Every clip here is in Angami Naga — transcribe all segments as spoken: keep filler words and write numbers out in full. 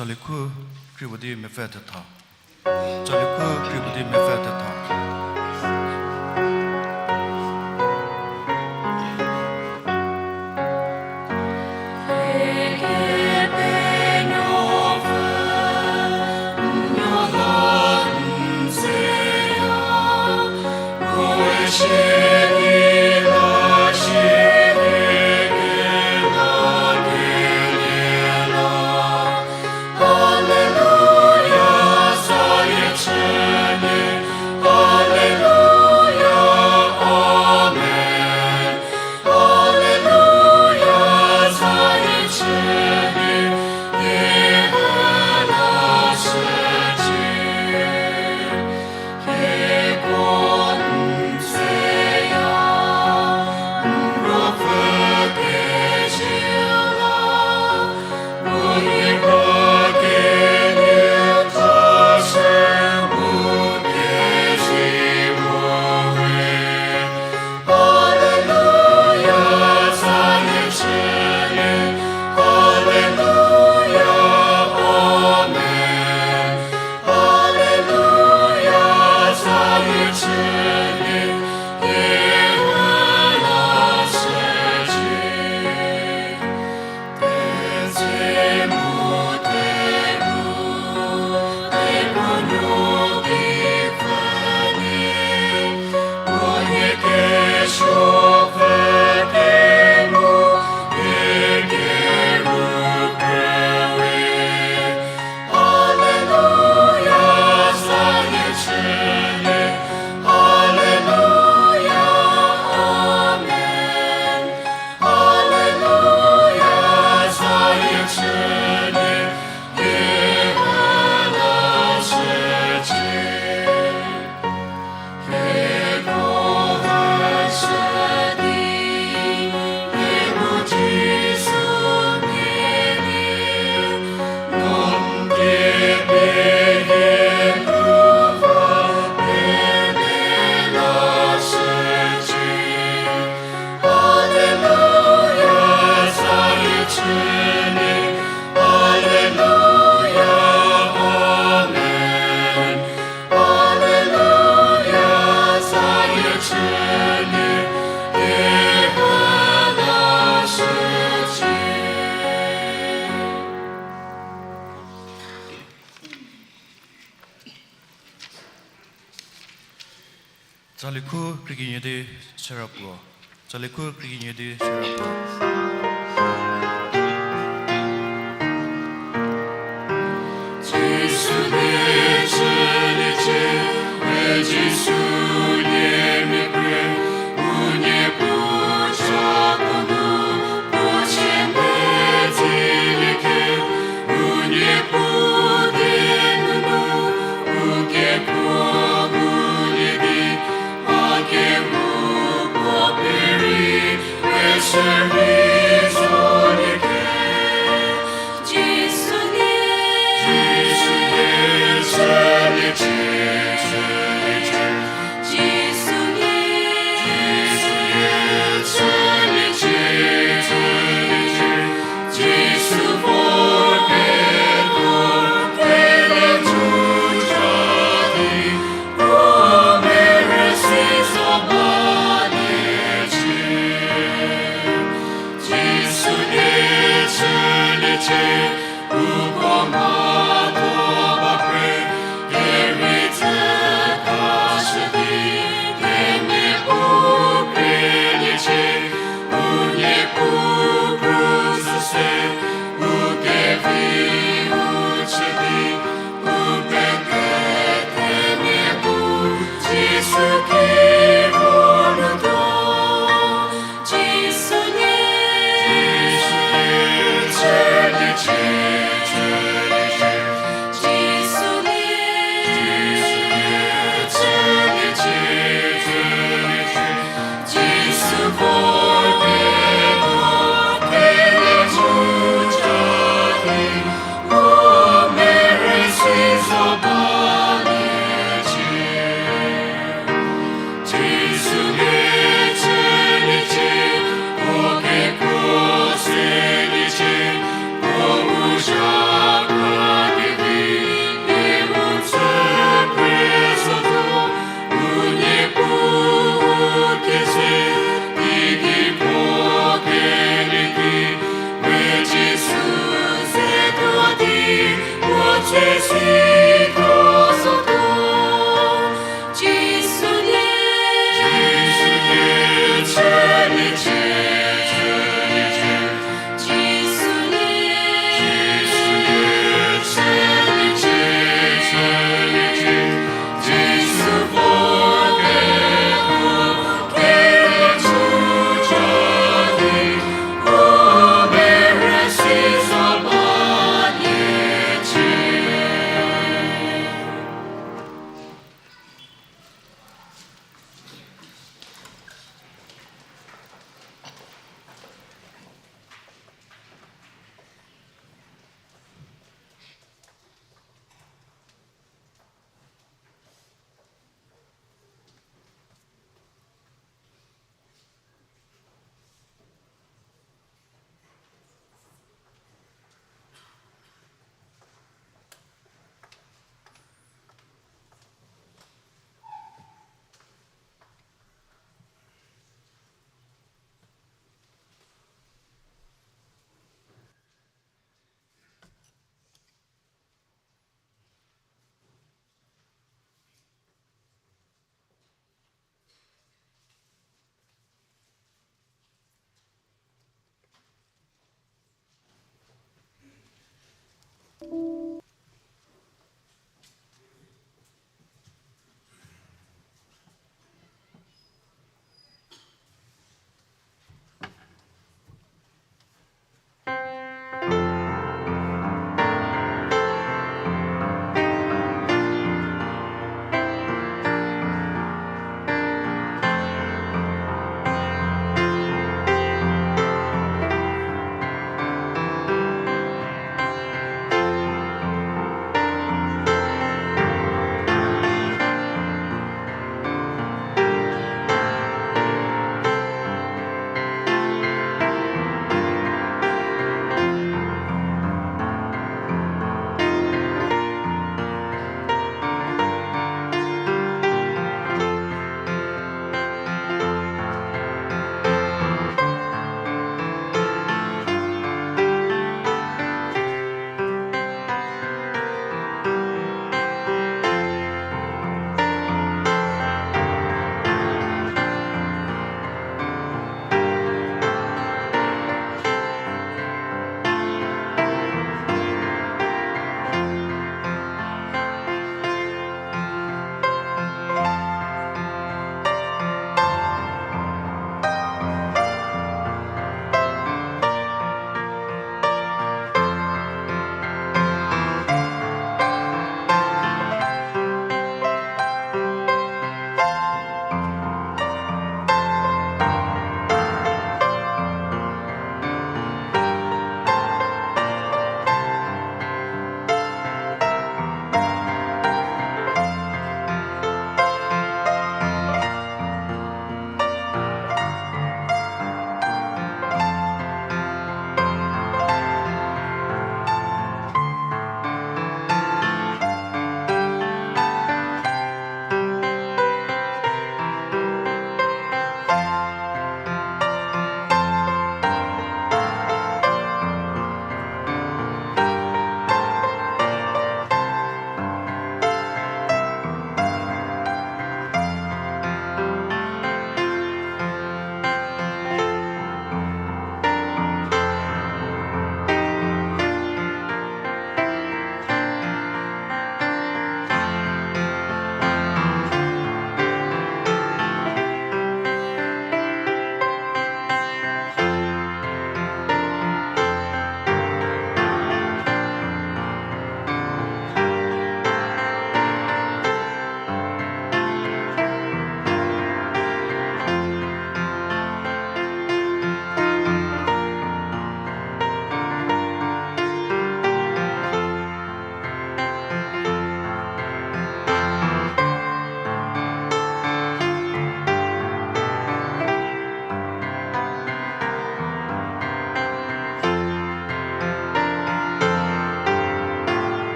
Tsali khu kri puo di mepfü thetha. Tsali khu kri puo di mepfü thetha. Tsali khu krükinyi di sera puo. Tsali khu krükinyi di sera puo. Jisu nie chüliecie, we Jisu nie mia pre, u Niepuu chako nu puo chie medziliecie, u Niepuu die nunu, u kekuo ngulie di, a kehoupuo perei, we shürei zoliecie. Jisu nie, Jisu nie chüliecie, chüliecie. Jisu nie, Jisu nie chüliecie, chüliecie. Jisu vor kekuo, kele tuo cha di, u merü si zo baliecie. Jisu nie chüliecie, uko mhatho ba kre, kerei tsü kashü di, themia puo kreliecie, u Niepuu krus se, u kevi u chü di, u pete themia puo, Jisu ki vor nu tuo. Jisu nie, Jisu nie chüliecie, chüliecie. Jisu nie, Jisu nie chüliecie, chüliecie. Jisu vor kekuo, kele tuo cha di, u merü si zo baliecie. Jisu nie chüliecie, puo kekuo seliecie, puo u zha kra kevi, pie u tsü pie zotuo, u Niepuu keze, idi puo kelieki, we Jisu ze tuo di, puo tse si tuo zotuo. Jisu nie, Jisu nie chüliecie, chüliecie. Jisu nie, Jisu nie chüliecie, chüliecie. Jisu vor kekuo, kele tuo cha di, u merü si zo baliecie.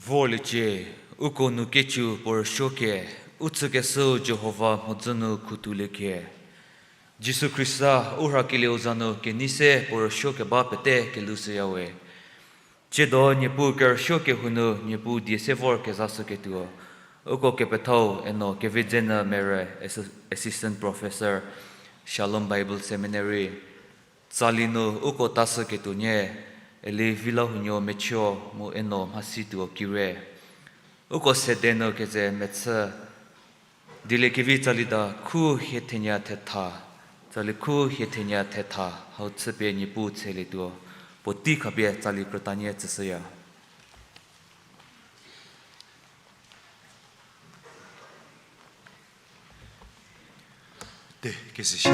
Vorliecie, uko nu kecü puo rüsuokie, u tsükeshüu Jihova mhodzü nu khutouliecie. Jisu Khrista, u rhakelieu za nu kenei se puo rüsuo keba pete kelhoushüyawe. Tsiedo Niepuu kerüsuo kehou nu Niepuu die se vorkezashüketuo, uko kepethau eno Kevedzenyü Mere, Assistant Professor, Shalom Bible Seminary, tsali nu uko tashüketuo nie, Eli Vilahounuo Mechüo mu eno mhasituo kire. Uko sede nu keze mechü, dieliekevi tsali da khu hie thenie thetha, tsali khu hie thenie thetha hau chüpie Niepuu tshelietuo, puotei khapie tsali krütanie tsüshüya. De, keze shi.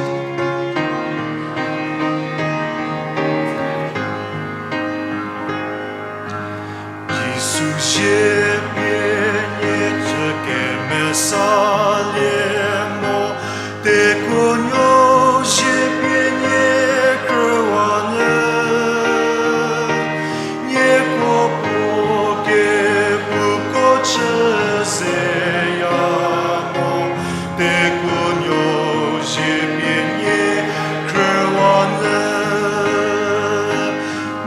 Jisu zie pie nie chü kemesalie mo, tekuonuo zie pie nie krüwanyü. Nieko puo kepuko chü seya mo, tekuonuo zie pie nie krüwanyü.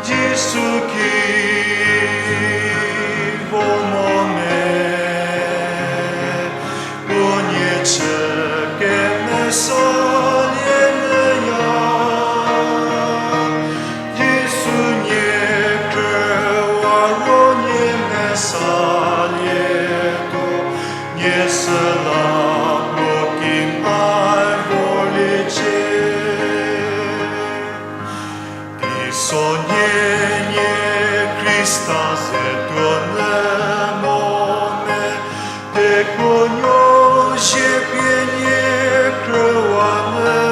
Jisu ki vo mo me, puo nie chü kemesalie nyüya. Jisu nie krüwa ro nie mesalietuo, nie süla puo kimhie vorliecie. Teisonie nie Khrista ze tuo nyü mo me, tekuonuo zie pie nie krüwanyü.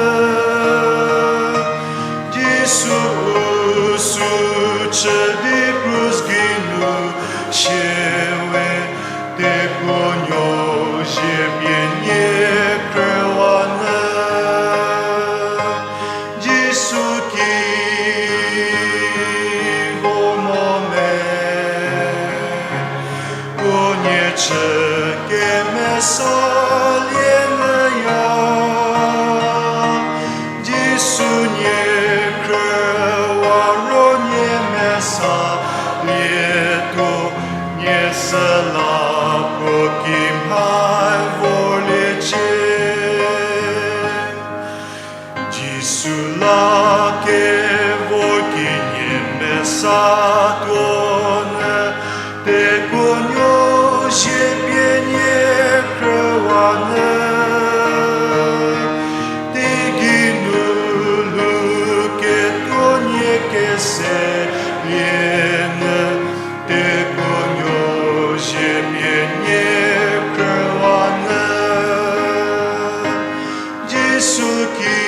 Jisu u sü chü di krus geinu sie we, tekuonuo zie pie nie krüwanyü. Jisu ki vo mo me, puo nie chü kemesalie nyüya. Jisu nie krüwa ro nie mesalietuo, nie süla puo kimhie vorliecie. Jisu la kevo ki nie mesatuo nyü, tekuonuo zie pie nie krüwanyü. Teigei nu lhouketuo nie keselie nyü, tekuonuo zie pie nie krüwanyü. Jisu ki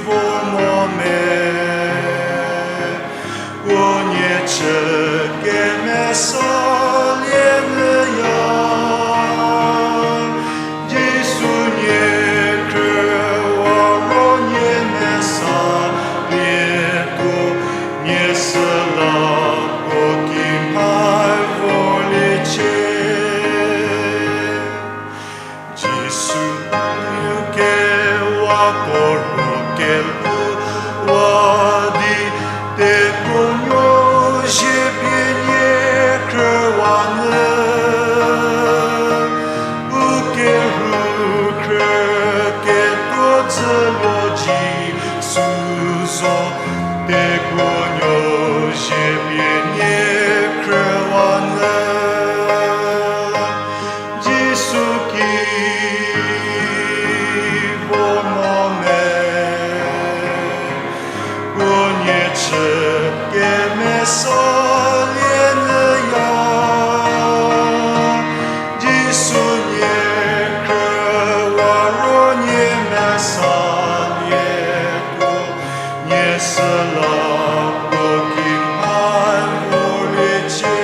vo mo me, puo nie chü kemesalie nyüya. Jisu nie krüwa ro nie mesalietuo, nie süla puo kimhie vorliecie. Jisu nu kewa puo ro kelhouwa di, tekuonuo zie pie nie krüwanyü. U kerhu khrü ketuo dzüluo Jisu zo, tekuonuo zie pie nie krüwanyü. Jisu ki vo mo me, puo nie chü kemesalie nyüya. Jisu nie krüwa ro nie mesalietuo, nie süla puo kimhie vorliecie.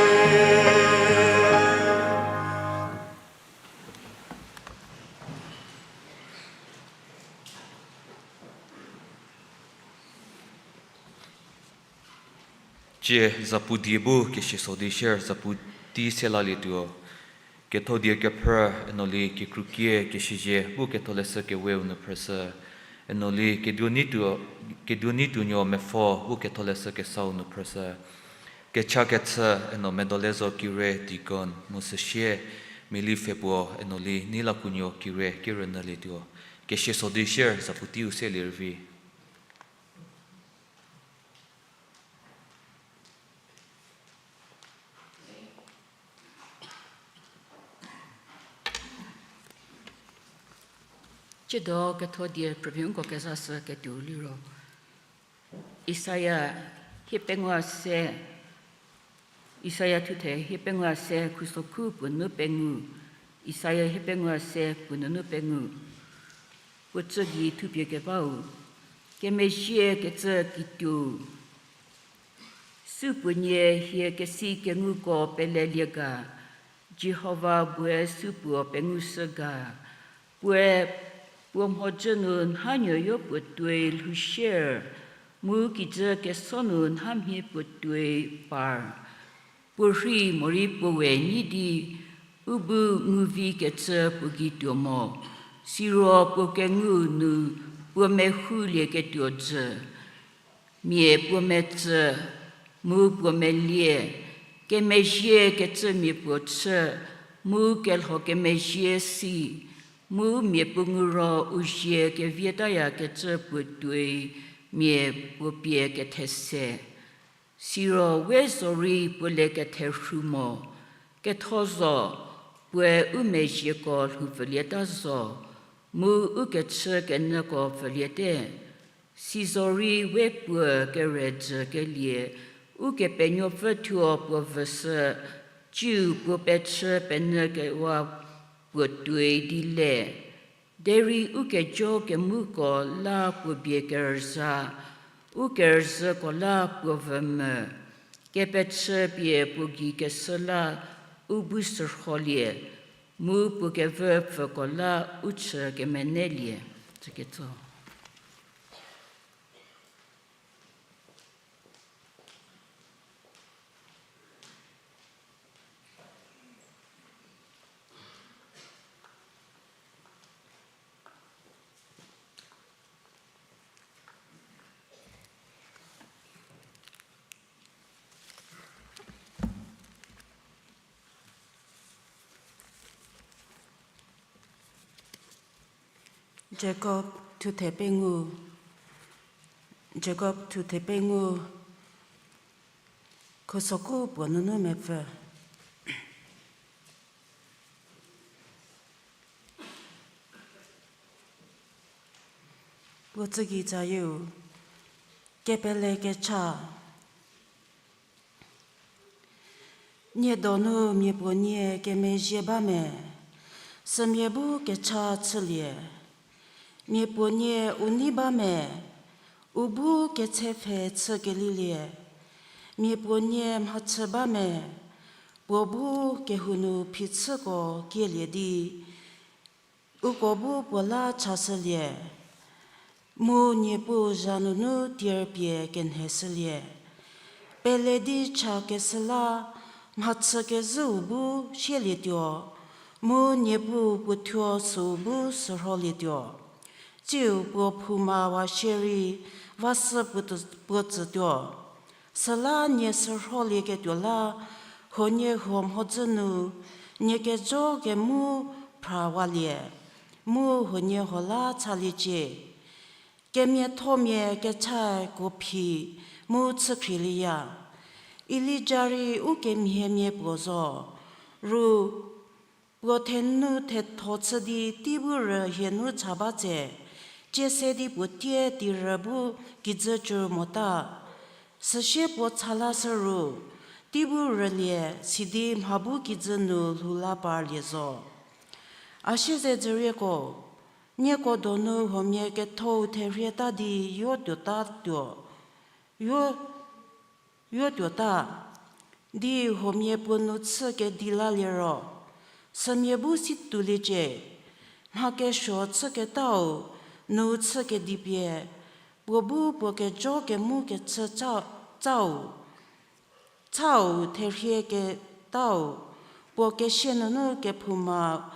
Cie zapu die bu kesiaso di shier zapu tei se lalietuo. Ketho die kephrü, eno li kekrukie kesizie bu ketholeshü keweu nu phrüshü. Eno li keduo nituo, keduo nituo nuo mepfo bu ketholeshü kesau nu phrüshü. Kecha kechü, eno Medolezo Kire deacon mu süsie Mili Pfhepuo, eno li Neilakuonuo Kire ki rünyülietuo. Kesiaso di shier zapu teiu se lie rüvi. Tsiedo ketho die phrüpie uko kezashü ketuo liro, Isaia hiepengou se, Isaia thuthe hiepengou se khusokhu puo nu pengou, Isaia hiepengou se puo nunu pengou, puo tsü gei thupie kebau, kemezhie kecü kituo. Supuonie hie kesi kenguko pelelie ga, Jihova bue supuo pengushü ga, puoe puo mhodzü nu nhanuoyo puo tuoi lhoushie, mu kijü keso nu nhamhie puo tuoi par. Puo rhei morei puo we nyi di, u bu nguvi kecü puo gei tuo mo, siro puo kengu nu puo mehulieketuo jü. Mia puo metsü, mu puo melie, kemezhie kecümia puo chü, mu kelho kemezhie si, mu mia puo ngu ro u zie kevietaya kecü puo tuoi mia puo pie kethese. Siro we zorei puo le ketherhu mo, ketho zo, puoe u mezhieko lhoupfülieta zo, mu u kechü kenyüko pfüliete. Sizorei we puo kerüdzü kelie, Ukepenuopfü thuo puo vüshü, tsiu puo pechü penyü kewa puo tuoi di le. Derei ukejo kemuko la puo bie kerüza, u kerüzhüko la puo vü mü, kepechü pie puo gei keshü la u bu sürholie, mu puo kevü pfüko la u chü kemenelie. Tsüketso. Jakob thuthe pengou, Jakob thuthe pengou, khusokhu puo nunu mepfü. Puo tsügei tsayieu, kepele kecha. Nie donu mia puo nie kemezhie ba me, sümia bu kecha chülie. Mia puo nie u nei ba me, u bu ketsepfhe chükelilie. Mia puo nie mhachü ba me, puo bu kehou nu phichüko kielie di, uko bu puo la chashülie, mu Niepuu za nunu tier pie kenheshülie. Pele di cha keshü la, mhachü kezhüu bu sielietuo, mu Niepuu puo thuo süu bu sürholietuo. Tsiu puo phouma wa shierei, va sü puo tsütuo. Süla nie sürholieketuo la, huoniehuo mhodzü nu, nie kejo kemu phrawalie, mu huoniehuo la chaliecie. Kemiathomia kechae kuo phi mu chükhrieya. Elija rei u kemhiemia puo zo, ru puo thenu thetho chü di tei bu rü hie nu cha ba tse, cie se di puo tie tirü bu kijü cü mota. Süsie puo cha lashü ru, tei bu rülie sidi mha bu kijü nu lhou la parlie zo. A siezedzürieko, nieko donu huomia kethou therhieta di yo tuota tuo, yo, yo tuota di huomia puo nu chü kedi laliro, sümia bu si tuoliecie. Mha kesuo chüketau nu chü kedipie, puo bu puo kejo kemu kechü tsau, Chau therhie ketau, puo kesia nunu kephouma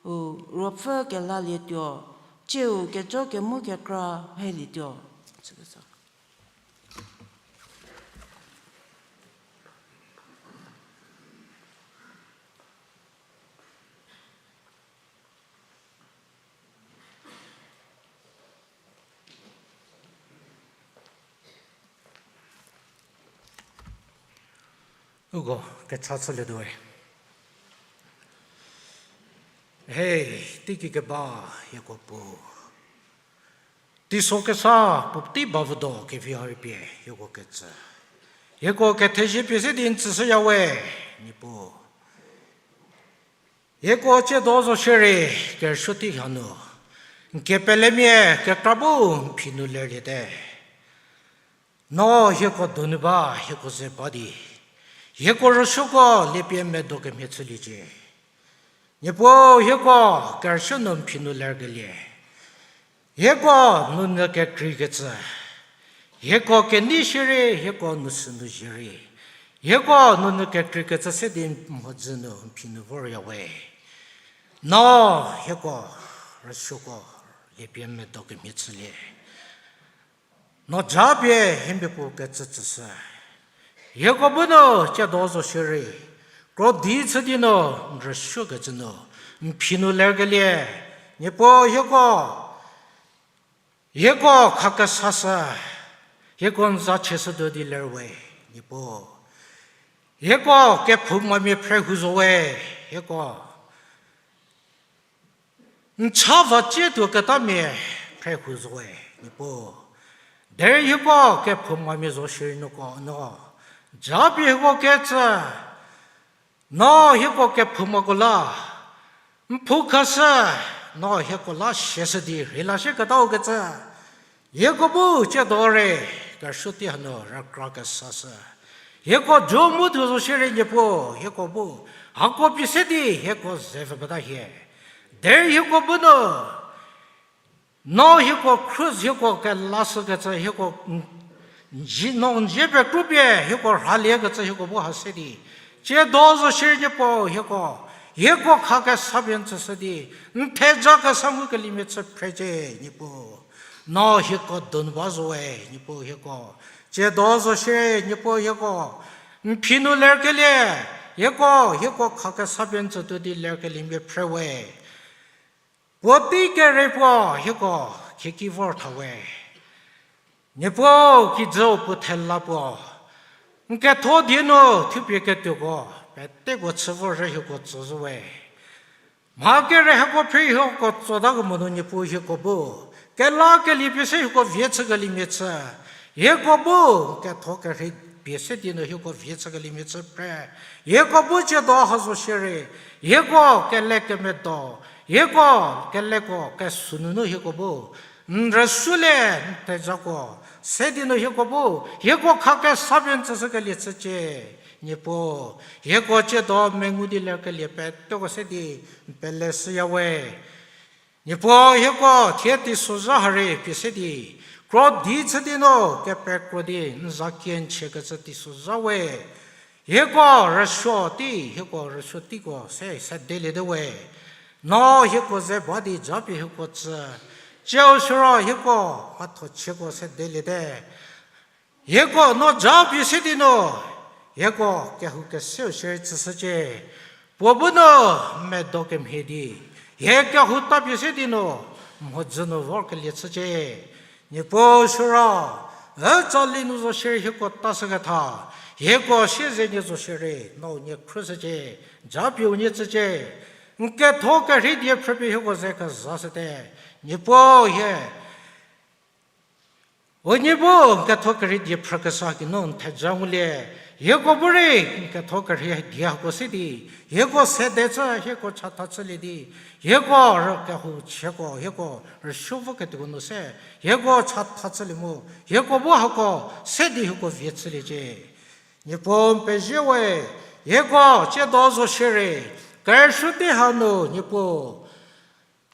u ruopfü kelalietuo, tsiu kejo kemu kekra helietuo. Uko kecha chülietuo we. He, teiki keba hieko puo. Teiso kesa puotei bavüdo kevi ha rei pie hieko kecü. Hieko kethezie pie se di n tsüshüya we, Niepuu. Hieko tsiedo zo shierei kerüsuo tei hanu, n kepelemia kekra bu n phi nu lerliete. No hieko donu ba hieko ze ba di, hieko rüsuoko liepie medo kemhie chüliecie. Niepuu hieko kerüsuo nu n phi nu lerkelie. Hieko nunu kekreikecü. Hieko kenei shierei, hieko nu sünu shierei. Hieko nunu kekreikecü se di mhodzü nu n phi nu vorya we. No hieko rüsuoko liepie medo kemhie chülie. No japie hiemia puo kecü tsüshü. Hieko bu nu tsiedo zo shierei, krodi chü di nu n rüsuokecü nu n phi nu lerkelie. Niepuu hieko, hieko khakesashü, hieko n za chieshütuo di ler we, Niepuu. Hieko kephoumamia phre hu zo we, hieko n cha va tsietuo ketamia phre hu zo we, Niepuu. Derei hieko kephoumamia zo shierei nuko no japie hieko kecü, no hieko kephoumako la n phou khashü, no hieko la siashü di rheila shieketau kecü. Hieko bu tsiedo rei kerüsuo tei hanu rükra kesashü. Hieko jo mu tuo zo shierei Niepuu, hieko bu hako pie se di hieko ze vüpeta hie. Derei hieko bu nu no hieko khruohi hieko kelashükecü hieko n-, n-, no n zie pekru pie hieko rhaliekecü hieko bu ha se di tsiedo zo shierei Niepuu hieko, hieko khakesa pie n tsüshü di n theja kesa ngukeliemia chü phrecie, Niepuu. No hieko donu ba zo we, Niepuu hieko. Tsiedo zo shierei Niepuu hieko n phi nu lerkelie, hieko, hieko khakesa pie n tsütuo di lerkeliemia phre we. Puotei kere puo hieko khieki vor tha we. Niepuu kijüu puo thela puo n ketho die nu thupie ketuoko peteko chü vorzhü hieko tsü zo we. Mha kere hako phre hieko tsota kemo nu Niepuu hieko bu kelakelie pie se hieko vie chükeliemia chü. Hieko bu ketho kerhei pie se di nu hieko vie chükeliemia chü phre. Hieko bu tsiedo ha zo shierei, hieko kelekemedo, hieko keleko kesü nunu hieko bu n rüsuolie n thejako se di nu hieko bu hieko khakesa pie n tsüshükelie chücie. Niepuu, hieko tsiedo mengu di lerkelie peteko se di n peleshüya we. Niepuu hieko thie teisozha ha rei pie se di krodi chü di nu kepekro di n za kie n chiekecü teisozha we. Hieko rüsuo tei, hieko rüsuo teiko se sedeliete we. No hieko ze ba di japie hieko tsü. Tsiu siro hieko mhatho chieko sedeliete. Hieko no japie se di nu hieko kehou keseu shierei tsüshücie. Puo bu nu medo kemhie di hie kehou tapie se di nu mhodzü nu vorkelie chücie. Niepuu siro, e tsali nu zo shierei hieko tashüketha, hieko siezenie zo shierei no unie khruoshücie, japie unie tsücie. N ketho kerhei die phrüpie hieko ze kezashüte. Niepuu hie unie bu n ketho kerhei die phrükeshü ki nu n theja ngulie. Hieko bu rei n ketho kerhei die hako se di hieko sede chü hieko chatha chülie di, hieko rü kehou chieko hieko rüsuo voketuoko nu se hieko chatha chülie mu, hieko bu hako se di hieko vie chüliecie. Niepuu n pezie we, hieko tsiedo zo shierei kerüsuo tei hanu Niepuu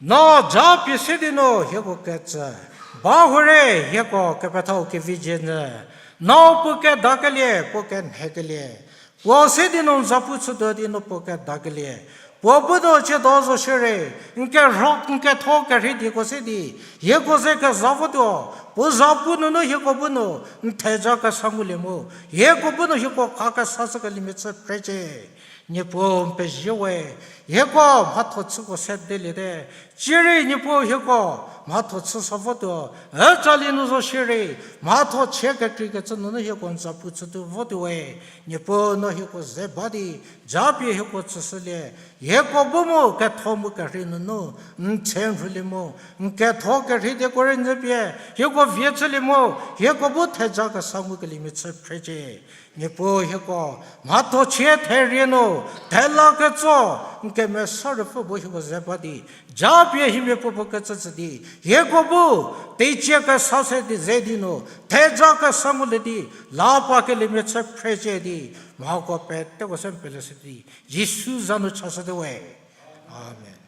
no japie se di nu hieko ketsü ba hurei hieko kepethau kevizie nyü No puo kedakelie, puo kenhekelie. Puo se di no n zapu chütuo di no puo kedakelie. Puo bu no chiedo zo shierei, n kerho, n ketho kerhei dieko se di, hieko ze keza votuo, puo zapu nunu hieko bu no, n theja kesa ngulie mu, hieko bu no hieko kha kesa shükeliemia chü phrecie. Niepuu n pezie we, hieko mhatho chüko se deliete, cierei Niepuu hieko mhatho chü sa votuo, ücalie nu zo shierei, mhatho chie kekreikecü nunu hieko n zapu chütuo votuo we, Niepuu no hieko ze ba di, japie hieko tsüshülie, hieko bu mu ketho mu kerhei nunu, n tse n rhulie mu, n ketho kerhei dieko rei nyüpie, hieko vie chülie mu, hieko bu theja kesa ngukeliemia chü phrecie. Niepuu hieko, mhatho chie therie nu, thela ketso, n kemesa ruopfü bu hieko ze ba di, japie hiemia puopuo kecü tsü di, hieko bu, teicie kesa se di ze di nu, theja kesa ngulie di, la pa keliemia chü phrecie di, mhako peteko se n pele se di, Jisu za nu chashüte we. Amen.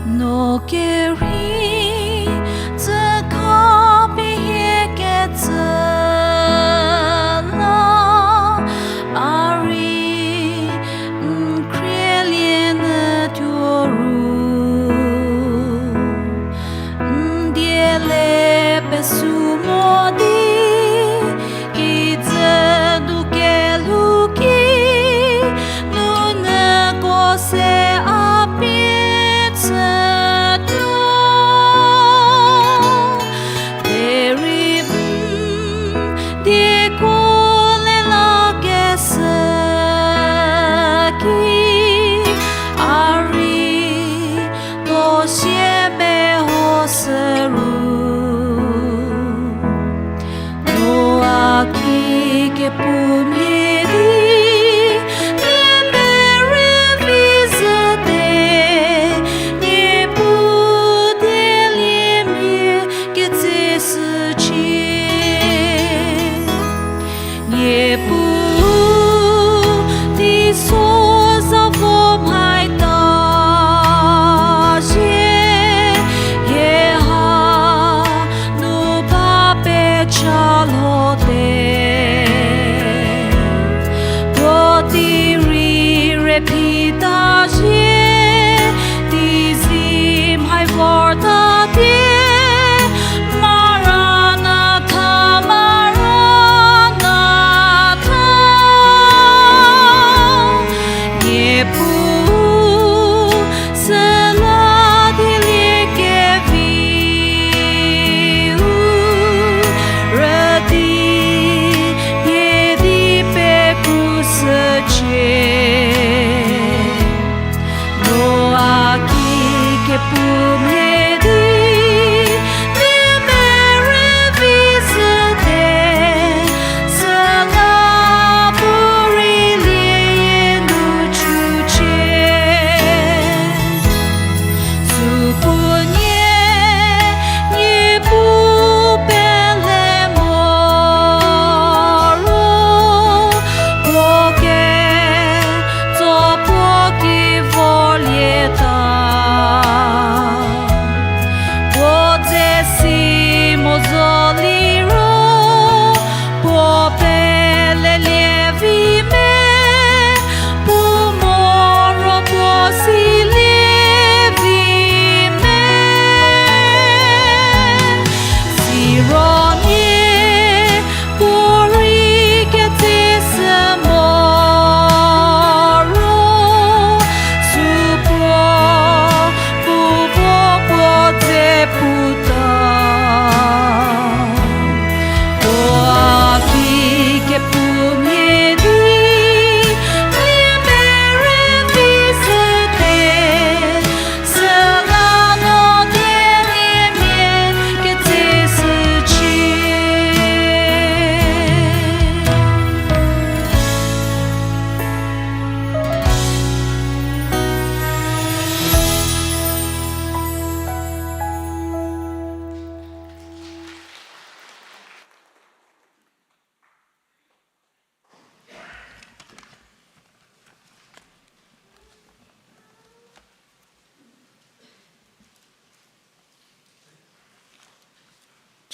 No kerhei, tsükha pie hie kecü la, a rei n khrielie nyü tuo ru, n diele pesu mo di, kijü nu kelhou ki, nunüko se a pie chütuo. Derei n dieko le lakeshü ki, a rei tuo sie mehoshü ru. No a ki kepumhie di, nie merü vi zhüte, Niepuu dieliemia ketseshücie. Niepuu, teiso za vo mhaita zhie, hie hanu ba pecha lhote.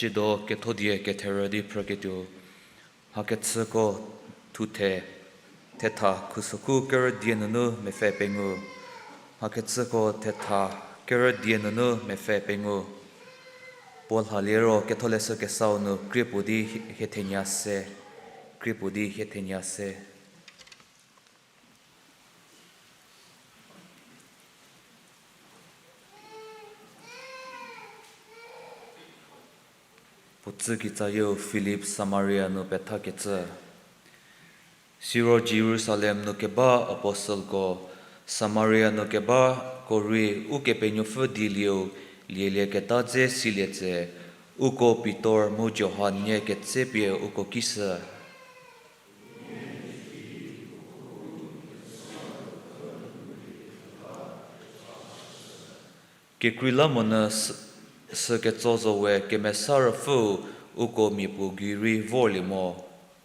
Tsiedo kethodie ketherü di phrüketuo, mhakechüko thuthe, thetha khusokhu kerüdie nunu mepfü pengou, mhakechüko thetha kerüdie nunu mepfü pengou. Puo lha liro Ketholeshü Kesau nu krie puo di hie-, hie thenie se, krie puo di hie thenie se. Puo tsükitsayieu Filip Samaria nu pethakecü. Siro Jerusalem nu keba apostelko, Samaria nu kebako rei Ukepenuopfü dielieu lielieketa dze silie tse, uko Pitor mu Johan nie ketsepie uko ki shü. Kekreilamonyü sü, sü ketso zo we Kemesa Ruopfüu uko mia puo gei rei vorlie mo,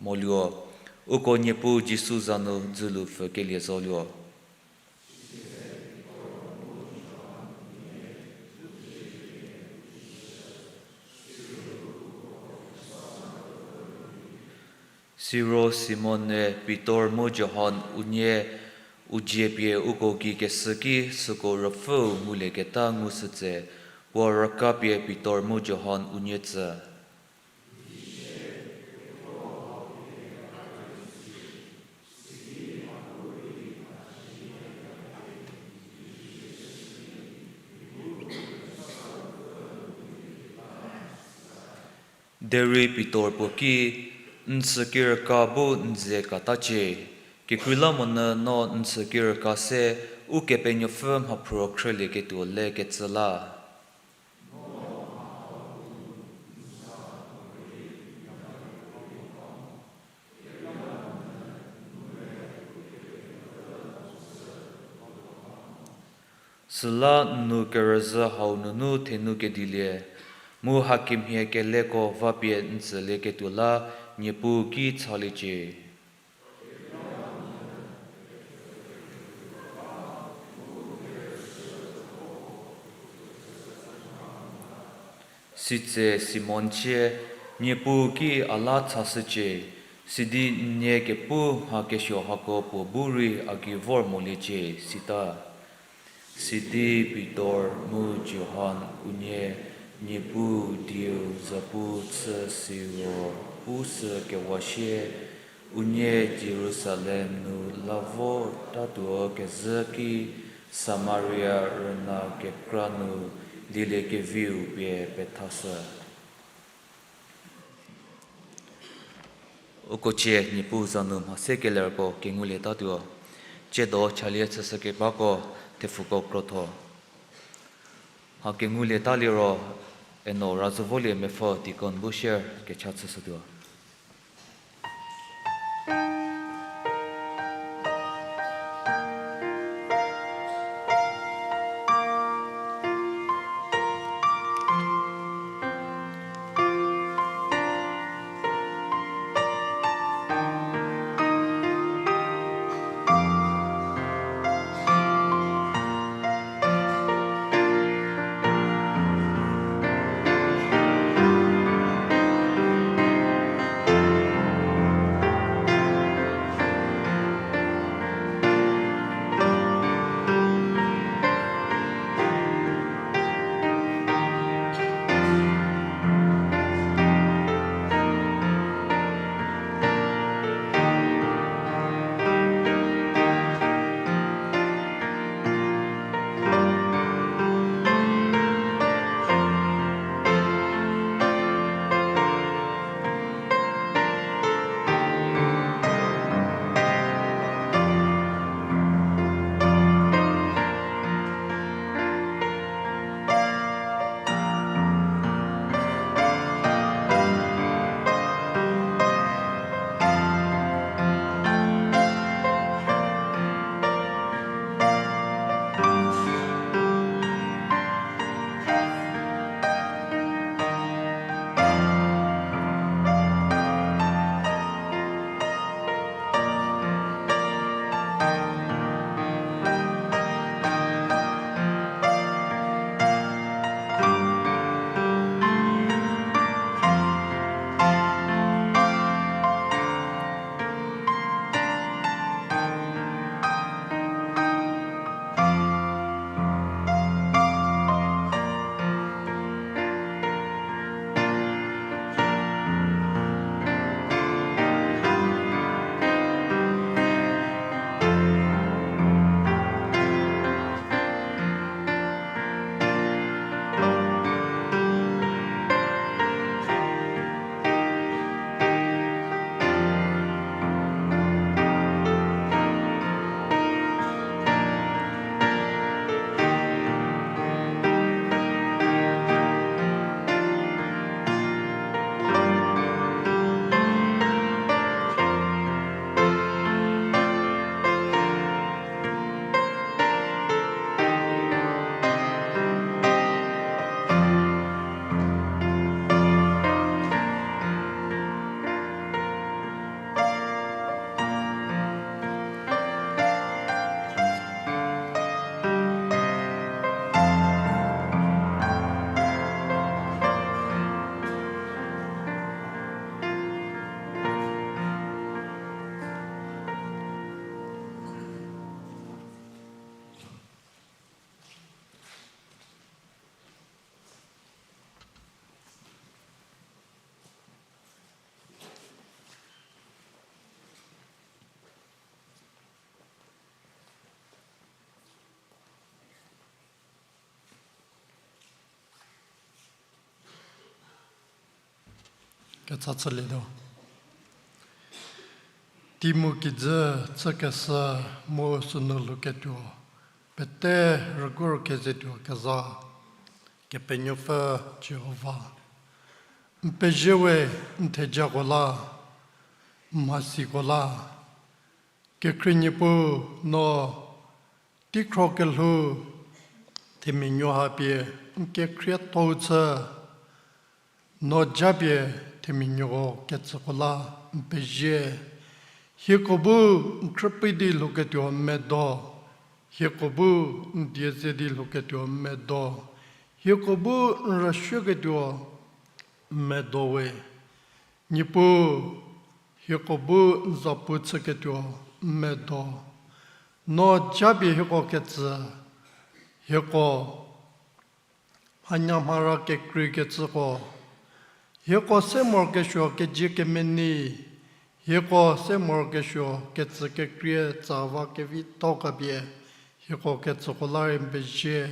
moluo, uko Niepuu Jisu za nu dzülu pfükelie zoluo. Siro Simon-e Pitor mu Johan unie u dzie pie uko gei keshü ki süko Ruopfüu ngulieketa ngushü tse, puo rükapie Pitor mu Johan unie tsü. Derei Pitor puo ki, N chü kirüka bu n ze katacie, kekreilamonyü no n chü kirüka se Ukepenuopfü mhaphruo khrülieketuo lekecü la. Süla n nou kerüzhü hau nunu thenu kedilie, mu hakemhie keleko vapie n tsülieketuo la Niepuu ki chaliecie. Sitse Simon cie, Niepuu ki a la chashücie, sidi n nie kepu mha kesuo hako puo bu rei a gei vor moliecie, sita. Sidi Pitor mu Johan unie Niepuu dieu zapu chü siro pu sü kewa sie, unie Jerusalem nu la votatuo kezhü ki Samaria rüna kekra nu dieliekeviu pie pethashü. Uko cie Niepuu za nu mha se kelerko kengulietatuo, tsiedo chalie chüshükebako thepfuko krotho. Mha kengulieta liro, eno Razüvolie Mepfü deacon bu share kecha chüshütuo. kecha chülietuo. Teimu kijü chükeshü mu sünu lhouketuo, pete rügor kezetuo kezha, Kepenuopfü Jihova. N pezie we n thejako la, n mhasiko la, Kekhrie Niepuu, no teikhro kelhou themia nuo ha pie n kekhriethou chü, no japie themia nuoko ketsüko la n pezie. Hieko bu n khrüpei di lhouketuo medo, hieko bu n die ze di lhouketuo medo, hieko bu n rüsuoketuo medo we. Niepuu, hieko bu n zapu chüketuo medo. No japie hieko ketsü, hieko mhanyamhara kekreikecüko, hieko se morokesuo kezie kemenei, hieko se morokesuo ketsü kekrie tsava kevitho khapie, hieko ketsüko la rei n pezie.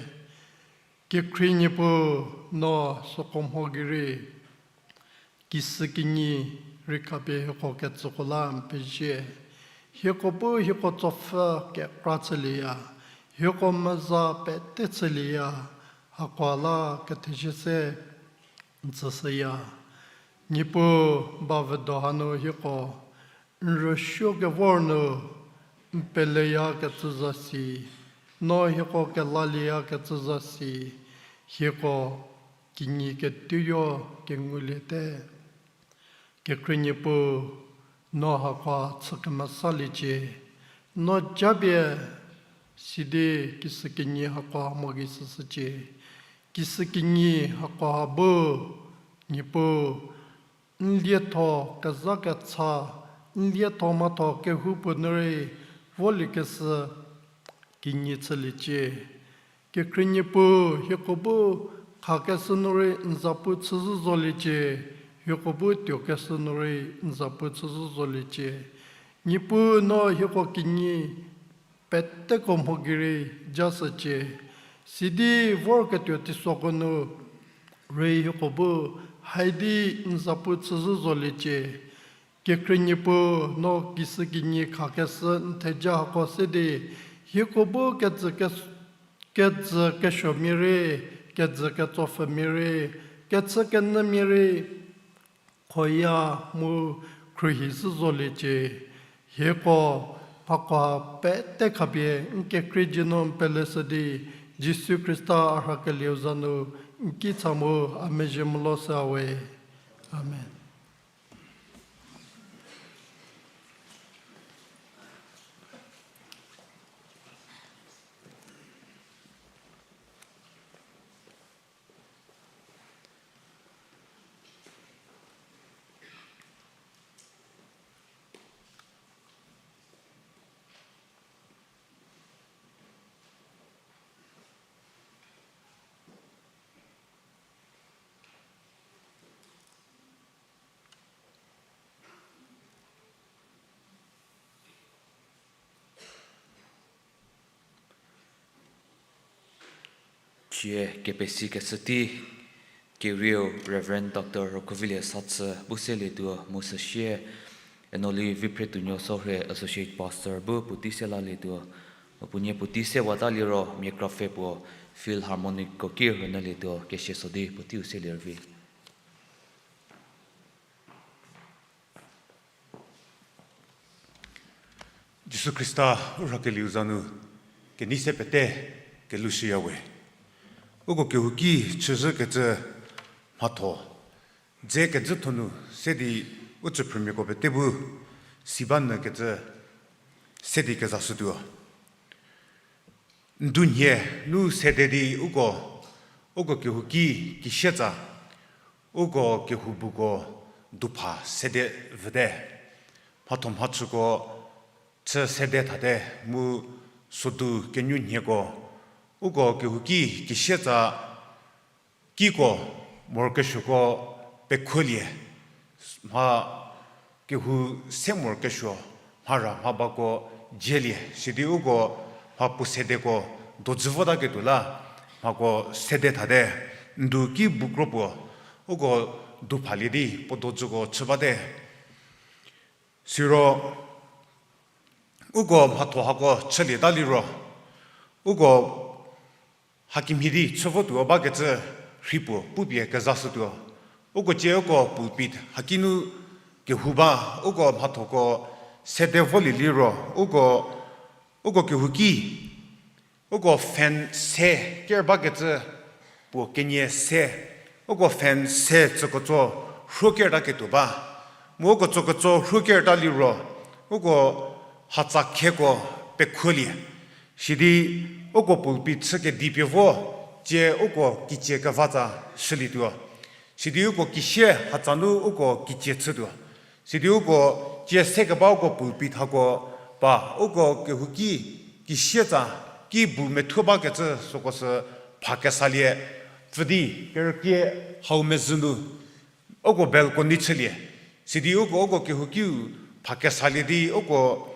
Kekhrie Niepuu, no süko mho gei rei, kisükinyi rei khapie hieko ketsüko la n pezie. Hieko bu hieko tsopfü kekra chülieya, hieko meza pete chülieya, hakoa la kethezie se n tsüshüya. Niepuu, bavüdo hanu hieko n rüsuo kevor nu n peleyakecü zasi, no hieko kelalieyakecü zasi, hieko kinyi ketuo kenguliete. Kekhrie Niepuu, no hakoa chü kemesaliecie, no japie sidi kisükinyi hakoa mo gei süshücie. Kisükinyi hakoa ha bu, Niepuu, n lietho kezha kecha, n lietho mhatho kehoupuo nu rei voliekeshü kinyi chüliecie. Kekhrie Niepuu, hieko bu khakeshü nu rei n zapu chüzhü zoliecie, hieko bu tuokeshü nu rei n zapu chüzhü zoliecie. Niepuu, no hieko kinyi peteko mho gei rei jashücie, sidi vorketuo teisoko nu rei hieko bu haidi n zapu chüzhü zoliecie. Kekhrie Niepuu, no kisükinyi khakeshü n theja hako se di, hieko bu kejü kes-, kejü kesuomia rei, kejü ketsopfümia rei, kechükenyümia rei, khoya mu khruohi zhü zoliecie. Hieko mhakoha pete khapie n kekhrie dzie nu n peleshü di, Jisu Khrista a rhakelieu za nu n ki cha mu a mezhie melou shüya we. Amen. Thie kepesikeshü tei kerieu Reverend Doctor Rokhovilie Satsü bu selietuo mu süsie Enoli Viphretuonuo Sorhie Associate Pastor bu puotei se lalietuo. Mu puonie puotei se wata liro mia krapfhe puo Philharmonic ko ki rünyülietuo, kesia so di puoteiu selie rüvi. Jisu Khrista u rhakelieu za nu kenei se pete kelushüya we. Uko kehouki chüzhükecü mhatho dze kejütho nu se di u tsüphrümiako pete bu si ba nyü kecü se di kezashütuo. Ndunhie nu sede di uko, uko kehouki kisietsa, uko kehoubuko dupha sede vüte. Mhatho mhachüko chü sede thate mu sodu kenyunhieko, uko kehouki kisietsa kiko morokesuoko pekholie, mha kehou se morokesuo mhara mha bako dzielie, sidi uko mha puo sedeko dojü votaketuo la mhako sede thate, ndu ki bu kro puo, uko duphalie di puo dojüko chü bate. Siro uko mhatho hako chülieta liro, uko hakemhie di chü votuo bakecü rhei puo pupie kezashütuo. Uko tie uko pulpit haki nu kehou ba, uko mhathoko sede volie liro, uko, uko kehouki uko fan se ker bakecü puo kenie se, uko fan se tsüketso rhuo kertaketuo ba. Mu uko tsüketso rhuo kerta liro, uko hatsa kheko pekholie. Sidi uko pulpit chü kedi pie vo, tie uko kicie kevatsa shülietuo. Sidi uko kisie hatsa nu uko kicie chütuo. Sidi uko tie se keba uko pulpit hako pa, uko kehouki kisietsa ki bu methuo bakecü süko sü pha kesalie pfü di, kerükie hau mezhü nu uko balcony chülie. Sidi uko, uko kehoukiu pha kesalie di uko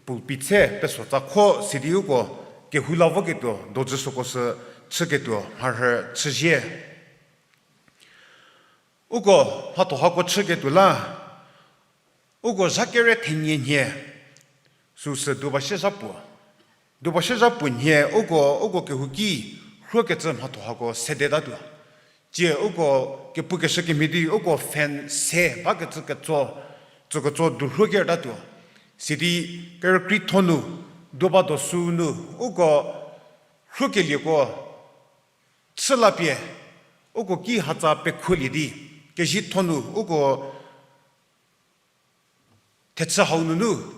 pulpit se pesotsa kho, sidi uko kehou la voketuo dojü süko sü chüketuo mharhü chüzie. Uko mhatho hako chüketuo la, uko zha kere thenie nhie, süsü duba siezha puo. Duba siezha puo nhie uko, uko kehouki rhuokecü mhatho hako sedetatuo. Tie uko kepukeshü kemhie di uko fan se bakecü ketso, tsüketso du rhuo kertatuo. Sidi kerükrietho nu, duba dosü nu, uko rhuokelieko chü lapie, uko ki hatsa pekholie di, kezietho nu uko thechü hau nunu,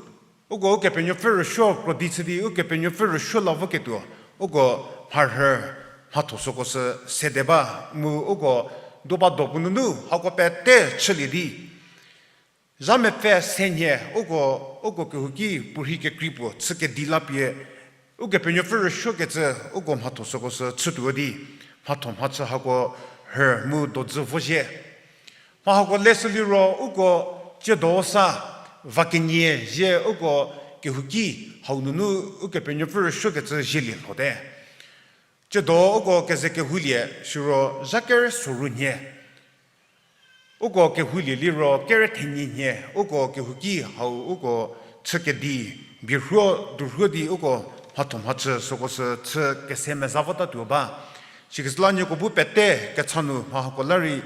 uko Ukepenuopfü rüsuo krodi chü di, Ukepenuopfü rüsuo la voketuo, uko mharhü mhatho süko sü sede ba, mu uko duba dopuo nunu hako pete chülie di, zha mepfü se nhie uko, uko kehouki puorhi kekrei puo chü kedi lapie, Ukepenuopfü rüsuokecü uko mhatho süko sü chütuo di, mhatho mhachü hako rhü mu dojü vozie. Mha hako leshü liro uko tsiedo sa va kenie zie uko kehouki hau nunu Ukepenuopfü rüsuokecü zielie lhote. Tsiedo uko keze kehoulie siro zha kere soru nhie, uko kehoulie liro kere thenie nhie, uko kehouki hau uko chü kedi, bierhuo, durhuo di uko mhatho mhachü süko sü chü kese meza votatuo ba. Sikesüla nieko bu pete kecha nu mha hako la rei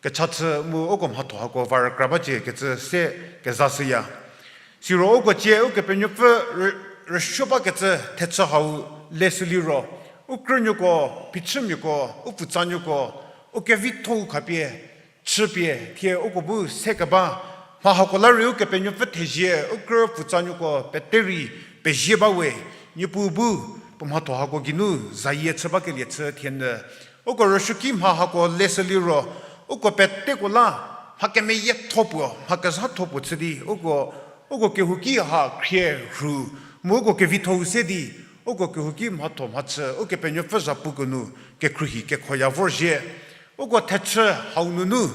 kecha chü mu uko mhatho hako va rükra bacie kecü se kezashüya. Siro uko tie Ukepenuopfü rü-, rüsuo bakecü thechü hau leshü liro, u krünuoko, phichümiako, u pfutsanuoko, u kevitho-u khapie chüpie thie uko bu se keba, mha hako la rei Ukepenuopfü thezie u krü pfutsanuoko pete rei pezie bawe, Niepuu bu puo mhatho hako geinu zayie chü bakelie chü thienyü. Uko rüsuoki mha hako leshü liro, uko peteko la mha kemeyietho puo, mha kezhatho puo chü di uko, uko kehouki ha khrie rhu, mu uko kevitho-u se di, uko kehouki mhatho mhachü Ukepenuopfü zhapukenu kekhruohi kekhoya vorzhie. Uko thechü hau nunu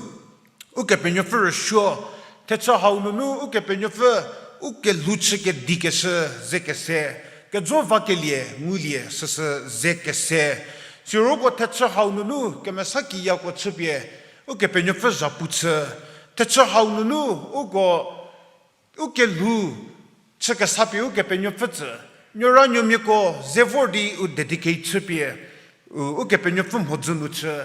Ukepenuopfü rüsuo, thechü hau nunu Ukepenuopfü u kelhou chü kedikeshü ze kese, kejo vakelie ngulie süsü ze kese. Siro uko thechü hau nunu kemesa kiyako chüpie Ukepenuopfü zhapu chü, thechü hau nunu uko u kelhou chü kesa pie Ukepenuopfü tsü, nuoranuomiako ze vor di u dedicate chüpie, u, Ukepenuopfü mhodzü nu chü,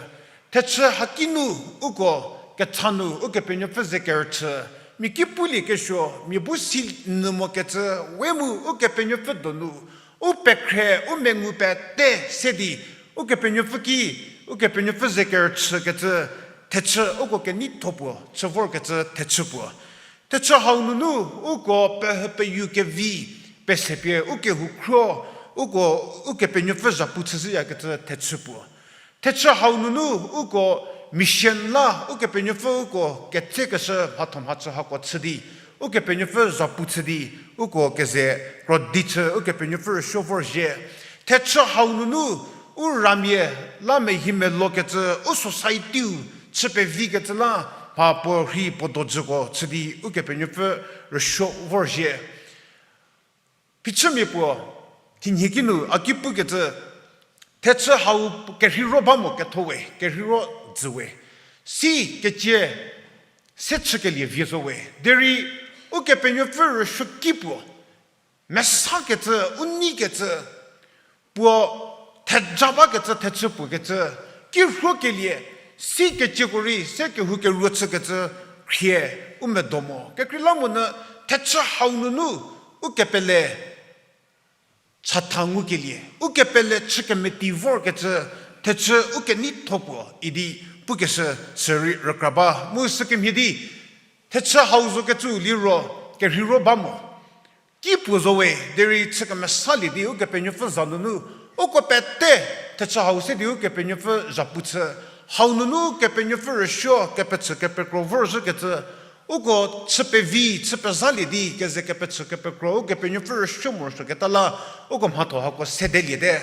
thechü haki nu uko kecha nu Ukepenuopfü ze kerüchü, mia ki pulie kesuo, mia bu si nyü mokecü, we mu Ukepenuopfü donu, u pekhre, u mengu pete se di, Ukepenuopfü ki, Ukepenuopfü ze kerüchükecü, thechü uko keneitho puo chü vorkecü thechü puo. Thechü hau nunu uko pehü peyu kevi pesepie u kehou khro, uko Ukepenuopfü zhapu chüzhüyakecü thechü puo. Thechü hau nunu uko mission la Ukepenuopfü uko ketsekeshü mhatho mhachü hako chü di, Ukepenuopfü zhapu chü di, uko keze krodi chü Ukepenuopfü rüsuo vorzhie. Thechü hau nunu u ramia la mehie melokecü, u society-u chü pevikecü la mha puorhi puo dojüko chü di Ukepenuopfü rüsuo vorzhie. Phichümia puo, thinhie kinu a ki pukecü, thechü hau kerheiro ba mo ketho we, kerheiro dzü we. si kecie se chükelie vie zo we. Derei Ukepenuopfü rüsuoki puo, mesakecü, u neikecü, puo theja bakecü, thechü puo kecü, ki rhuokelie, si kecieko rei se kehou keruo chükecü, khrie u medo mo. Kekreilamonyü thechü hau nunu ukepele chatha ngukelie, ukepele chü kemeti vorkecü, thechü u keneitho puo idi pukeshü sürei rükra ba. Mu sükemhie di, thechü hau zokecü liro, kerheiro ba mo. Ki puo zo we, derei chü kemesalie di Ukepenuopfü za nunu, uko pete, thechü hau se di Ukepenuopfü zhapu chü, hau nunu Kepenuopfü rüsuo, kepechü kepekro vorzhükecü, uko chü pevi, chü pezalie di, keze kepechü kepekro, Ukepenuopfü rüsuo morosuoketa la, uko mhatho hako sedelie te.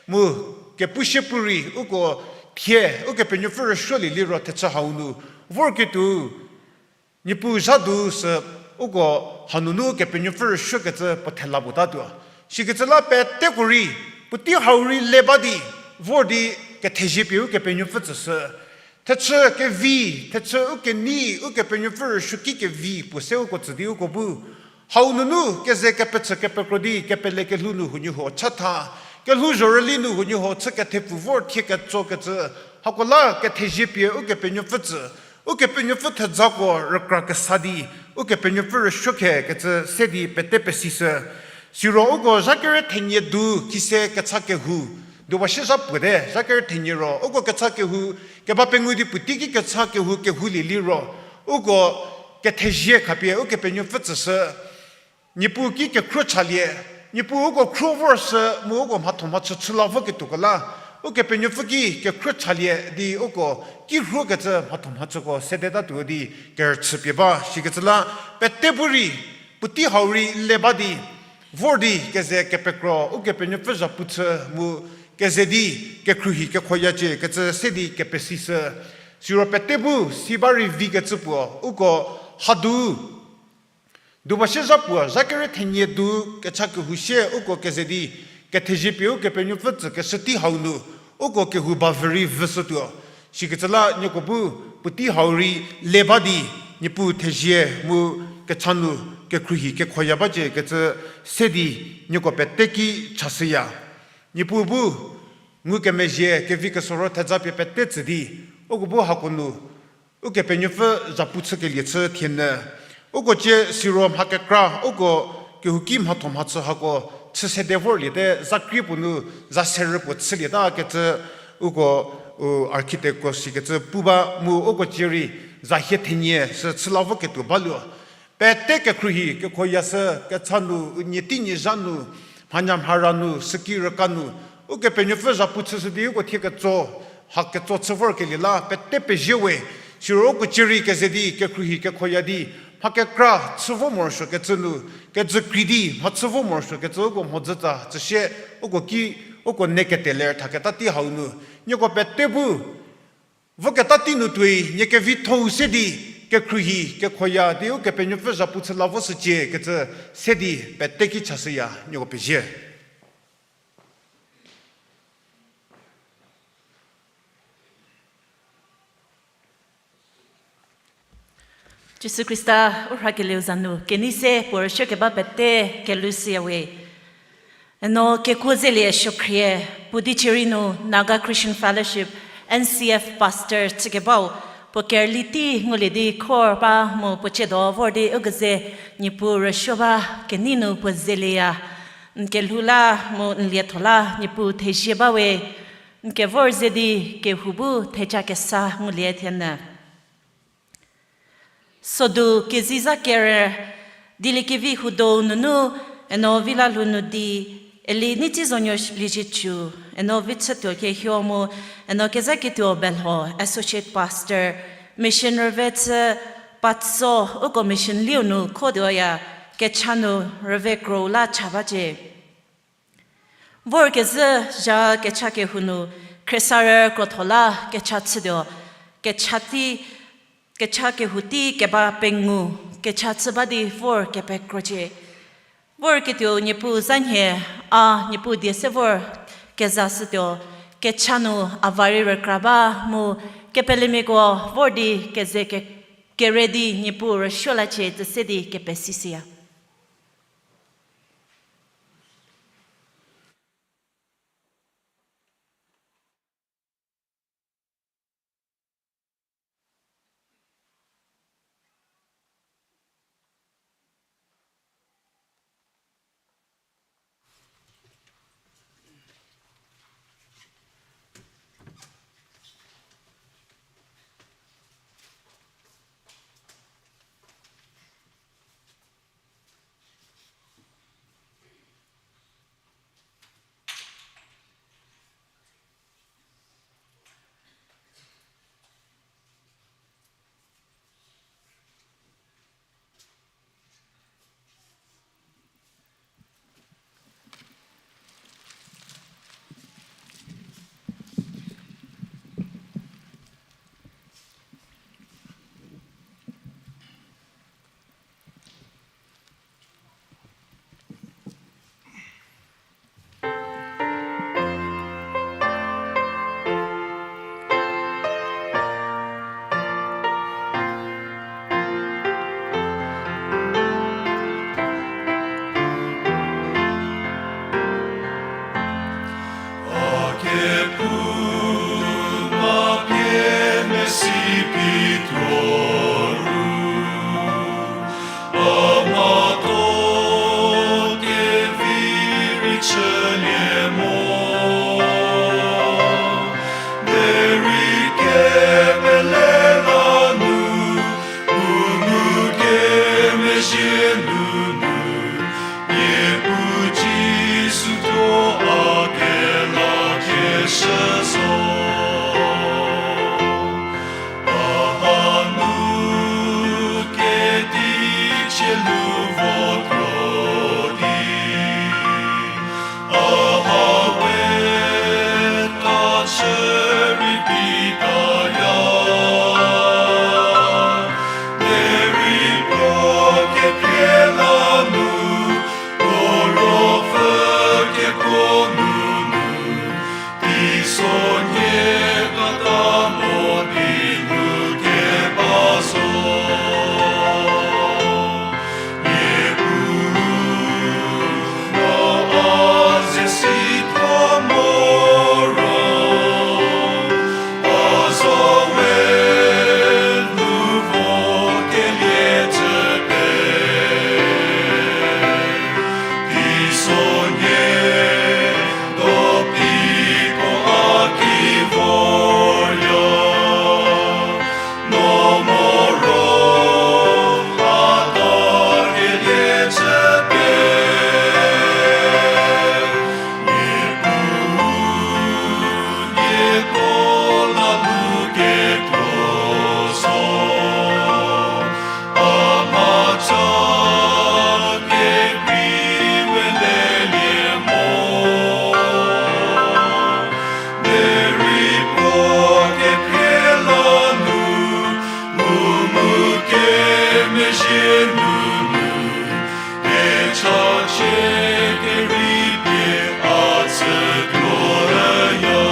Mu, kepushie pu rei, uko thie, Ukepenuopfü rüsuolie liro thechü hau nu, vorketuo, Niepuu zha du sü uko hanunu Kepenuopfü rüsuokecü puo thela puo tatuo. Sikecü la peteko rei, puotei hau rei le ba di, vor di kethezie pie Ukepenuopfü tsüshü. Thechü kevi, thechü u kenei, Ukepenuopfü rüsuoki kevi puo se uko tsü di uko bu. Hau nunu keze kepechü kepekro di kepele kelhou nu huoniehuo chatha, kelhou zhorüli nu huoniehuo chü kethepfu vor thie ketsokecü, hako la kethezie pie Ukepenuopfü tsü, Ukepenuopfü thejako rükra kesa di, Ukepenuopfü rüsuo khekecü se di pete pesishü. Siro uko zha kere thenie du kise kecha kehou, duba shie zha puo te, zha kere thenie ro, uko kecha kehou, keba pengou di puotei ki kecha kehou kehoulie liro, uko kethezie khapie Ukepenuopfü tsüshü. Niepuu ki kekhruo chalie, Niepuu uko khruo vorshü mu uko mhatho mhachü chü la voketuoko la, Ukepenuopfü ki kekhruo chalie di uko ki rhuokecü mhatho mhachüko sedetatuo di kerüchü pie ba, sikecü la pete bu rei, puotei hau rei le ba di, vor di keze kepekro, Ukepenuopfü zhapu chü mu keze di kekhruohi kekhoyacie kecü se di kepesishü. Siro pete bu si ba rei vikecü puo, uko hadu duba shie zha puo, zha kere thenie du kecha kehou sie uko keze di, kethezie pie Ukepenuopfü tsükeshü tei hau nu, uko kehou ba vü rei vüshütuo. Sikecü la nieko bu puotei hau rei le ba di, Niepuu thezie mu kecha nu kekhruohi kekhoya bacie kecü se di nieko pete ki chashüya. Niepuu bu ngukemezhie kevi kesoro theja pie pete tsü di, uko bu hako nu Ukepenuopfü zhapu chükelie chü thienyü. Uko cie siro mha kekra, uko kehouki mhatho mhachü hako chü sede vorliete, za krie puo nu, za serü puo chülieta kecü, uko, u, architectko sikecü pu ba mu uko cie rei, za hie thenie sü chü la voketuo baluo. Pete kekhruohi kekhoya sü, kecha nu, u nie tei nie zha nu, mhanya mhara nu, süki rüka nu, Ukepenuopfü zhapu chüshü di uko thie ketso, ha ketso chü vorkelie la pete pezie we, siro uko cie rei keze di kekhruohi kekhoya di, mha kekra chü vo morosuokecü nu, kejü krei di mha chü vo morosuokecü uko mhodzütsa tsüsie, uko ki, uko ne keteler thaketa tei hau nu, nieko pete bu voketa tei nu tuoi nie kevithou se di, kekhruohi kekhoya di Ukepenuopfü zhapu chü la voshücie kecü se di pete ki chashüya, nieko pezie. Jisu Khrista u rhakelieu za nu kenei se puo rüsuo keba pete kelhou shüya we. Eno kekuo zelie suokhrie, Puducherry nu Naga Christian Fellowship, N C F pastor chükebau, puo kerüli tei ngulie di khor ba mu puo ciedo vor di u keze Niepuu rüsuo ba kenei nu puo zelieya. N kelhou la mu n lietho la Niepuu thezie ba we, n kevor ze di kehou bu theja kesa ngulie thienyü. Sodu keziza kere, Dieliekevi Hudou nunu, eno Vilalhou nu di, Eli Neiteizonuo Liezietsu, eno Vichütuo Kehio mu, eno Kezaketuo Belho, Associate Pastor, Mission rüve chü, patso, uko mission liu nu khotuoya, kecha nu rüve kro la cha bacie. Vorkezhü zha kecha kehou nu, khriesarü krotho la kecha chütuo, kecha tei, kecha kehou tei keba pengou, kecha chü ba di vor kepekrocie. Vorketuo Niepuu za nhie, a Niepuu die se vor kezashütuo, kecha nu a va rei rükra ba mu Kepelemiako vor di keze ke-, kere di Niepuu rüsuo lachie tsüse di kepesishüya. A kepu ma pie mesi pituo ru, a mhatho kevi rei chülie mo. Derei kepele la nu, u nu kemezhie nunu, Niepuu Jisu thuo a kelakeshü zo. A hanu kedi cie nu votuo di, a ha we ta chü rei pitaya. Derei puo kepie la nu, puo ruopfü kekuo nunu, teisonhie kata mo di nu keba zo. Niepuu, no a ze si thuo moro, a zo we nu vokelie chü pie, teisonhie do piko a ki vorya. No moro a ta kelie chü pie, Niepuu, nieko la nu ketuo zo. A mhatho kevi we lelie mo. Derei puo kepie la nu, u nu kemezhie nunu, kechachie kerei pie a tsütuo üya.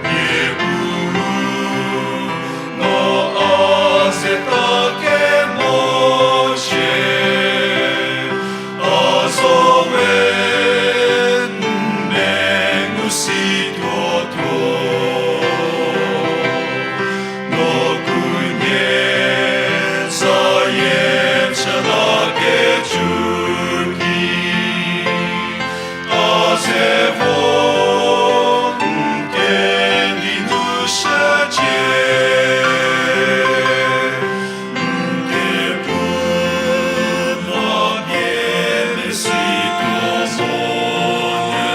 Niepuu, no a ze ta kemo shie, a zo we n mengu si tuo tuo. No khunhie zayie chü la kecü ki, a ze vo n kedi nu shücie. N kepu ma pie mesi tuo zo nyü.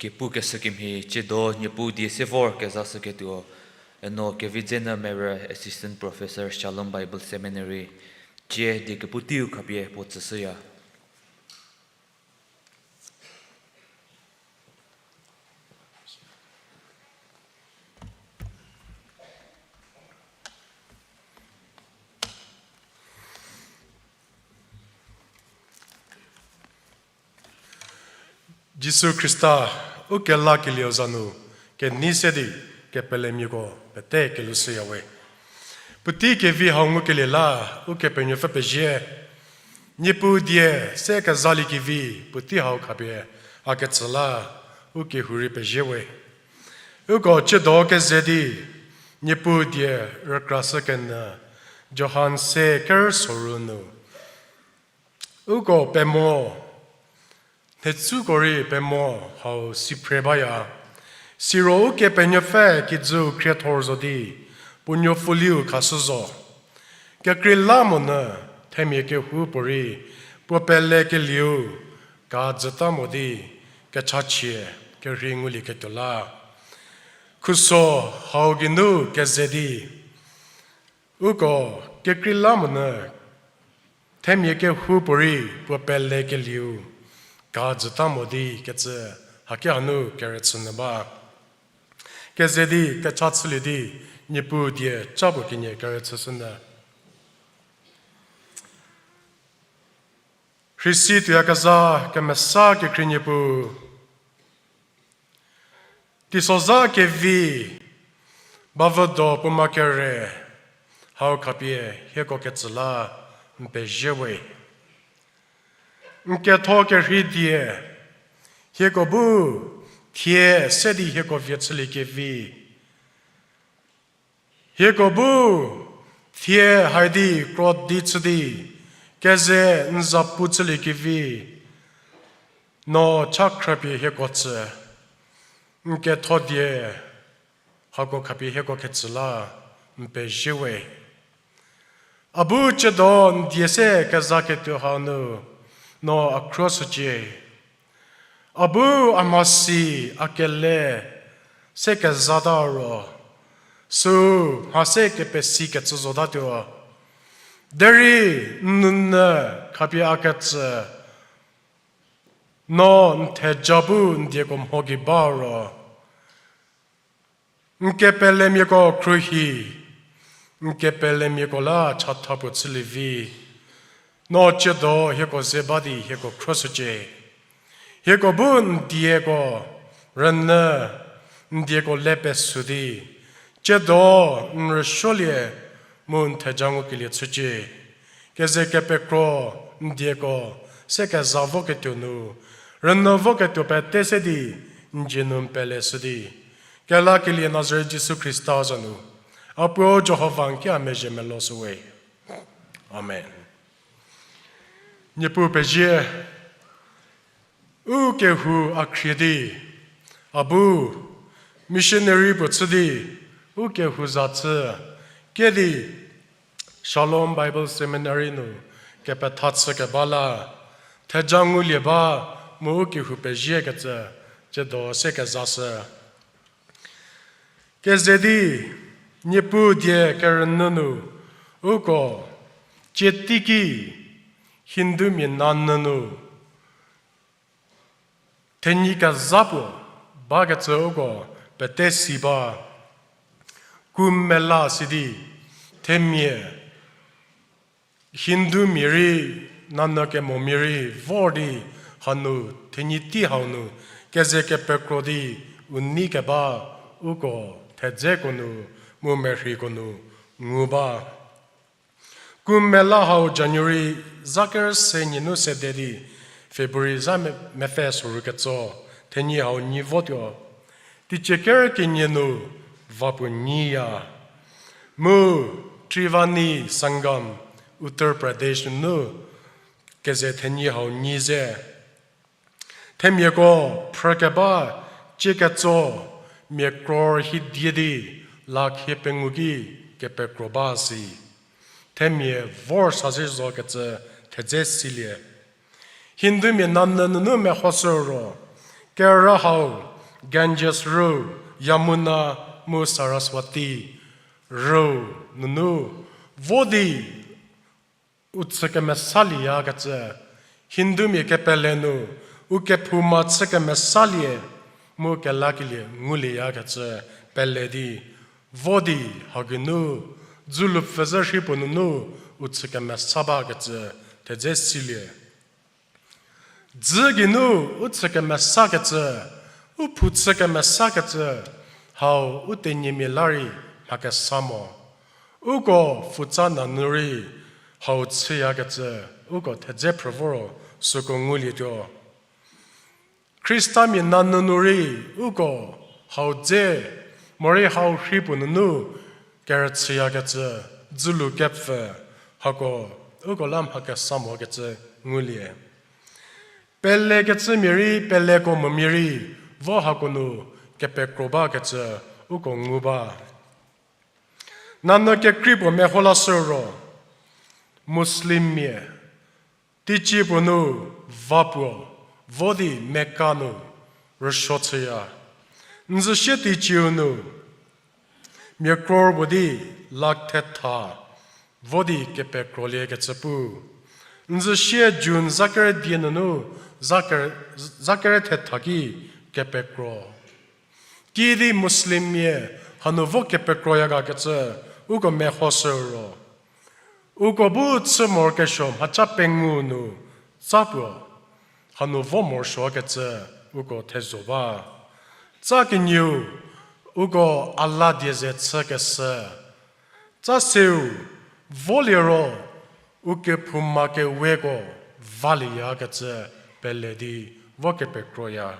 Kepukeshü kemhie tsiedo Niepuu die se vor kezashüketuo, eno Kevidzenyü Merü, Assistant Professor, Shalom Bible Seminary, tsie die kepu teiu khapie puo tsüshüya. Jisu Khrista, u kelakelieu za nu, kenei se di kepelemiako pete kelushüyawe. Puotei kevi hau ngukelie la, Ukepenuopfü pezie. Niepuu die se kezaliekevi puotei hau khapie a ketsü la, u kehou rei pezie we. Uko tsiedo keze di, Niepuu die rükrashükenyü, Johan se kerü soru nu. Uko pemo, nhetsüko rei pemo hau si phre baya. Siro Ukepenuopfü kijüu khriethor zo di, puo nuopfuliu khashü zo. Kekreilamonyü themia kehou puorei puo pelekelieu kajüta mo di kechachie kerhei ngulieketuo la. Khuso hau geinu keze di, uko kekreilamonyü themia kehou puorei puo pelekelieu kajüta mo di kecü haki hanu kerüchü nyü ba. Keze di kecha chülie di, Niepuu die ca puo kenie kerüchüshü nyü. Khrisi tuoyakezha kemesa kekhrie Niepuu, teisozha kevi bavüdo puoma kere hau khapie hieko ketsü la n pezie we. N ketho kerhei die, hieko bu thie se di hieko vie chüliekevi, hieko bu thie hai di krodi chü di, keze n zapu chüliekevi, no cha khrapie hieko tsü, n ketho die, hako khapie hieko ketsü la n pezie we. A bu tsiedo n die se kezaketuo hau nu, no a khruoshücie. A bu a mhasi a kele se kezata ro, süu mha se kepesikecü zotatuo. Derei n nounyü khapie a ketsü, no n theja bu n dieko mho gei ba ro, n kepelemiako khruohi, n kepelemiako la chatha puo chülie vi, no tsiedo hieko ze ba di hieko khruoshücie. Hieko bu n dieko rünyü, n dieko le pesü di, tsiedo n rüsuolie mu n theja ngukelie chücie. Keze kepekro n dieko se keza voketuo nu, rünyü voketuo pete se di n dzie nu n peleshü di, kelakelie Nazaret Jisu Khrista za nu, a puo Jihova n ki a mezhie meloshü we. Amen. Niepuu pezie, u kehou a khrie di, a bu missionary puo chü di, u kehou za chü, kedi Shalom Bible Seminary nu kepetha chükeba la, theja ngulie ba mu u kehou peziekecü, tsiedo se kezashü. Keze di, Niepuu die kerünyü nu, uko, tsie teiki, Hindumia nanyü nu, thenyi kezha puo bakecü uko pete si ba. Kumbh Mela sidi, themia, Hindumia rei, nanyü kemomia rei vor di hanu thenyi tei hau nu keze kepekro di u nei keba uko thedzeko nu mu merheiko nu ngu ba. Kumbh Mela hau January za kerü se nyi nu sede di February za me-, mepfü soru ketso, thenyi hau nyi votuo. Teicie kerü kenie nu va puo nyiya. Mu Triveni Sangam, Uttar Pradesh nunu keze thenyi hau nyi ze. Themiako phrükeba tsie ketso mia crore hidie di lakh hie pengou ki kepekro ba si. Themia vor sa ze zo kecü thedze silie. Hindumia nanyü nunu mehoshü ro, kerü hau Ganges rüu, Yamuna mu Saraswati rüu nunu vo di u chükemesaliyakecü, Hindumia kepele nu u kephouma chükemesalie mu kelakelie ngulieyakecü pele di, vo di hageinu dzülupfü zhü rhi puo nunu u chükemesa bakecü thedze silie. Dzü geinu u chükemesakecü, u phou chükemesakecü, hau u tenyimia la rei mha kesa mo. Uko futsa nanu rei hau chüyakecü, uko thedze phrü voro süko ngulietuo. Khristamia nanu nu rei uko hau dze, morei hau rhi puo nunu kerüchüyakecü, dzülu kepfü, hako uko la mha kesa mokecü ngulie. Pelekecümia rei, peleko momia rei, vo hako nu kepekro bakecü uko ngu ba. Nanyü kekrei puo meho lashü ro, Muslimmia, teicie puo nu va puo, vo di Mecca nu rüsuo chüya. N zü sie teicieu nu, mia crore puo di lakh thetha, vo di kepekroliekecü pu. N zü sie June zakere die nunu, zakere, zakere thetha ki kepekro. Kiüdi Muslimmia hanu vo kepekroyagakecü uko mehoshü ro, uko bu chü morokesuo mhaca pengou nu tsa puo hanu vo morosuokecü uko thezho ba. Tsa kenieu, uko Allah die ze chükeshü. Tsa seu, volie ro, u kephouma keweko valieyakecü pele di vo kepekroya.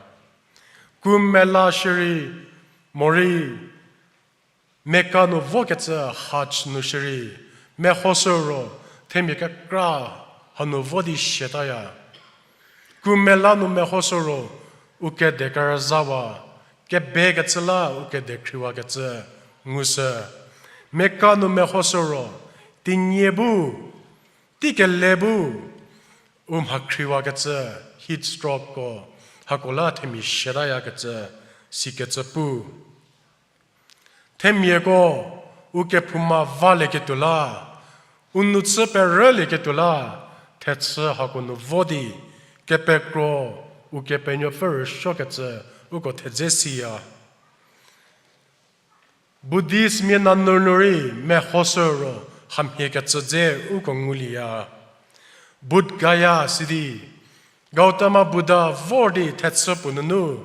Kumbh Mela shierei, morei Mecca nu vokecü Hajj nu shierei, mehoshü ro, themia kekra hanu vo di siataya. Kumbh Mela nu mehoshü ro, u kede kerüzawa, kebekecü la u kede khriwakecü ngushü. Mecca nu mehoshü ro, tinie bu, teikele bu, u mha khriwakecü, heat strokeko, hako la themia siatayakecü, sikecü pu. Themiako, u kephouma valieketuo la, u nou chü perülieketuo la, thechü hako nu vo di, kepekro, Ukepenuopfü rüsuokecü, uko thedze siya. Buddhistmia nanyü nu rei mehoshü ro hamhiekecü dze uko ngulieya. Bodh Gaya sidi, Gautama Buddha vor di thechü puo nunu,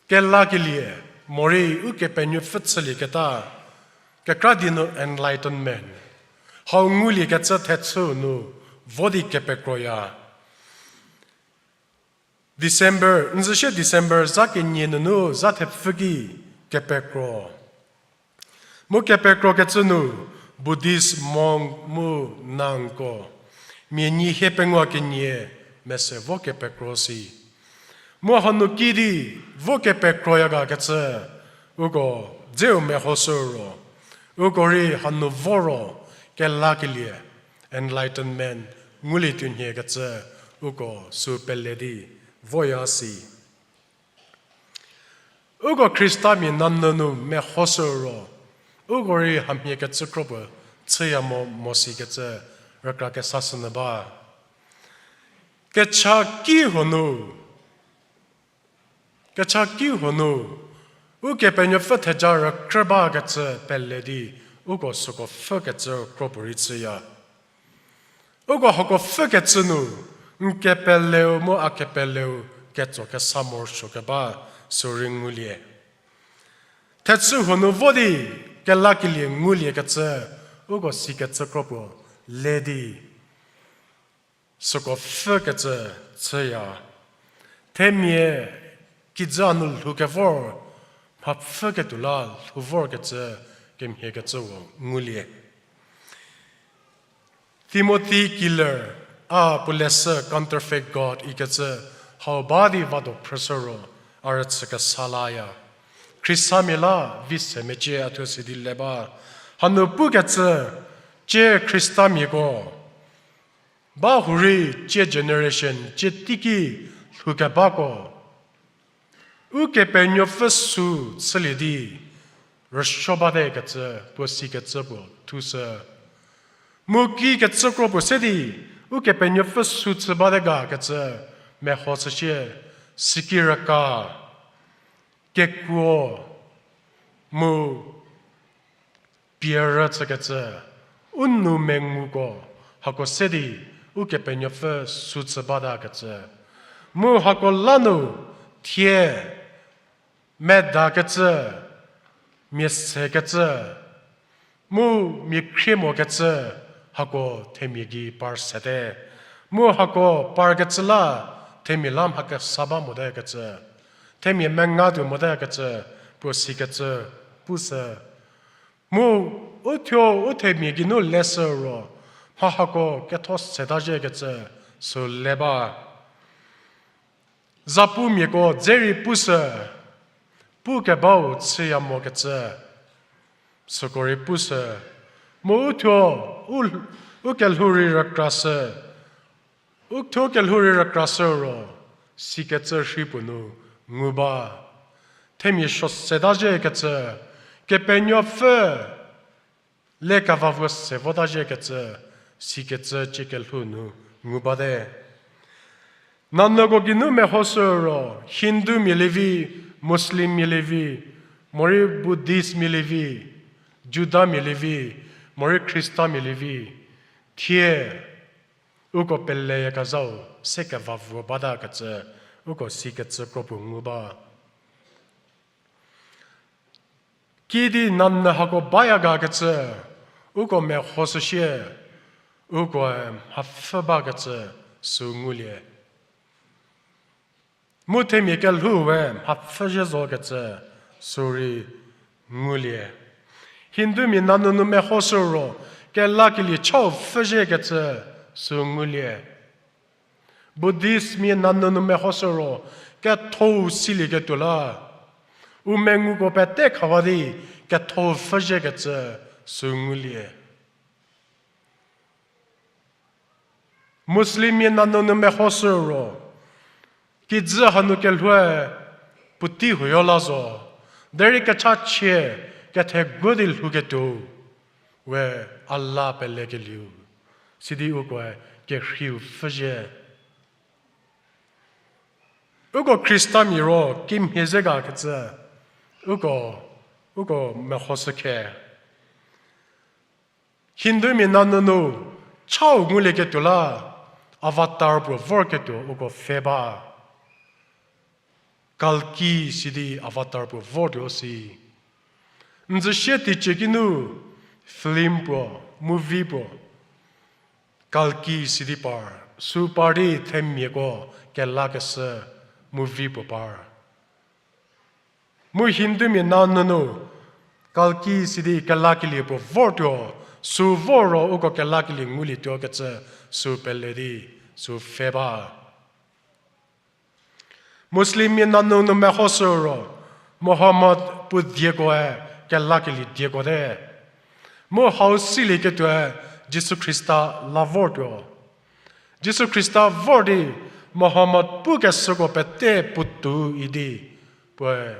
kelakelie, morei Ukepenuopfü chülieketa, kekra di nu enlightenment. Hau nguliekecü thechü nu vo di kepekroya. December, n zü sie December za kenie nunu za thepfü ki kepekro. Mu kepekrokecü nu Buddhist monk mu nunko, mia nyi hie pengou kenie mese vo kepekro si. Mu hanu ki di vo kepekroyagakecü, uko dzeu mehoshü ro, uko rei hanu vo ro kelakelie, enlightenment, ngulietuo nhiekecü, uko sü pele di voya si. Uko Khristamia nanyü nu mehoshü ro, uko rei hamhiekecü kro puo chüya mo mo sikecü rükra kesashünyü ba. Kechaki huo nu, kechaki huo nu, Ukepenuopfü theja rükrü bakecü pele di, uko süko pfhükecü kro puorei chüya. Uko hako pfhükecü nu, n kepeleu mu a kepeleu ketso kesa morosuo keba sürei ngulie. Thechü huo nu vo di kelakelie nguliekecü, uko sikecü kro puo le di süko pfhükecü chüya. Themia kijü nu lhoukevor, mha pfhüketuo la lhou vorkecü kemhiekecü puo ngulie. Timothy Keller, a puo leshü Counterfeit God ikecü, hau ba di vado phrüshü ro, a rüchü kesa laya. Khristamia la vi se mecie a thuo si di le ba. Hanu pukecü, cie Khristamiako, ba hurei cie generation, cie teiki lhoukebako, Ukepenuopfü sü chülie di rüsuo bate kecü, puo sikecü puo thushü. Mu kikecü kro puo se di, Ukepenuopfü sü chü bate ga kecü, mehoshüshie, sikirüka, kekuo, mu pierü chükecü, u nou menguko, hako se di, Ukepenuopfü sü chü bata kecü. Mu hako la nu, thie, medakecü, mia sekecü, mu mia khrie mokecü, hako themia gei par sete. Mu hako parkecü la, themia la mha kesa ba mote kecü. Themia menga tuo mote kecü, puo sikecü, pushü. Mu uthuo u themia geinu leshü ro, mha hako ketho seta zhie kecü, sü le ba. Zapumiako dze rei pushü, pukebau chüya mokecü, süko rei pushü. Mu uthuo, u, u kelhou rei rükrashü, uthuo kelhou rei rükrashü ro, sikecü rhi puo nu ngu ba. Themia suo seta zhie kecü, Kepenuopfü le keva puo se vota zhie kecü, sikecü cie kelhou nu ngu bate. Nanyüko geinu mehoshü ro, Hindumia lievi, Muslimmia lievi, morei Buddhistmia lievi, Judamia lievi, morei Khristamia lievi, thie uko peleyakezhau se keva puo bata kecü, uko sikecü kro puo ngu ba. Kiüdi nanyü hako baya ga kecü, uko mehoshüshie, ukoe mhapfhü bakecü sü ngulie. Mu themia kelhou we mhapfhü zhie zo kecü sü rei ngulie. Hindumia nanyü nu mehoshü ro, kelakelie chau pfhü zhie kecü sü ngulie. Buddhistmia nanyü nu mehoshü ro, kethou silieketuo la, u menguko pete khawa di kethou pfhü zhie kecü sü ngulie. Muslimmia nanyü nu mehoshü ro, kijü hanu kelhoue puotei huoyo la zo, derei kechachie kethegu di lhouketuou we Allah pelekelieu, sidi ukoe kerheiu pfhü zhie. Uko Khristamia ro kimhie ze ga kecü, uko, uko mehoshü khe. Hindumia nanyü nu chau ngulieketuo la, avatar puo vorketuo uko pfhe ba. Kalki sidi avatar puo vortuo si. N zü sie teicie ki nu film puo, movie puo, Kalki sidi par, sü par di themiako kelakeshü movie puo par. Mu Hindumia nanyü nu Kalki sidi kelakelie puo vortuo, sü vor ro uko kelakelie ngulietuo kecü sü pele di, sü pfhe ba. Muslimmia nanyü nu mehoshü ro, Muhammad puo diekoe kelakelie dieko te. Mu hau silieketuoe Jisu Khrista la vortuo. Jisu Khrista vor di Muhammad pukeshüko pete puotou idi puoe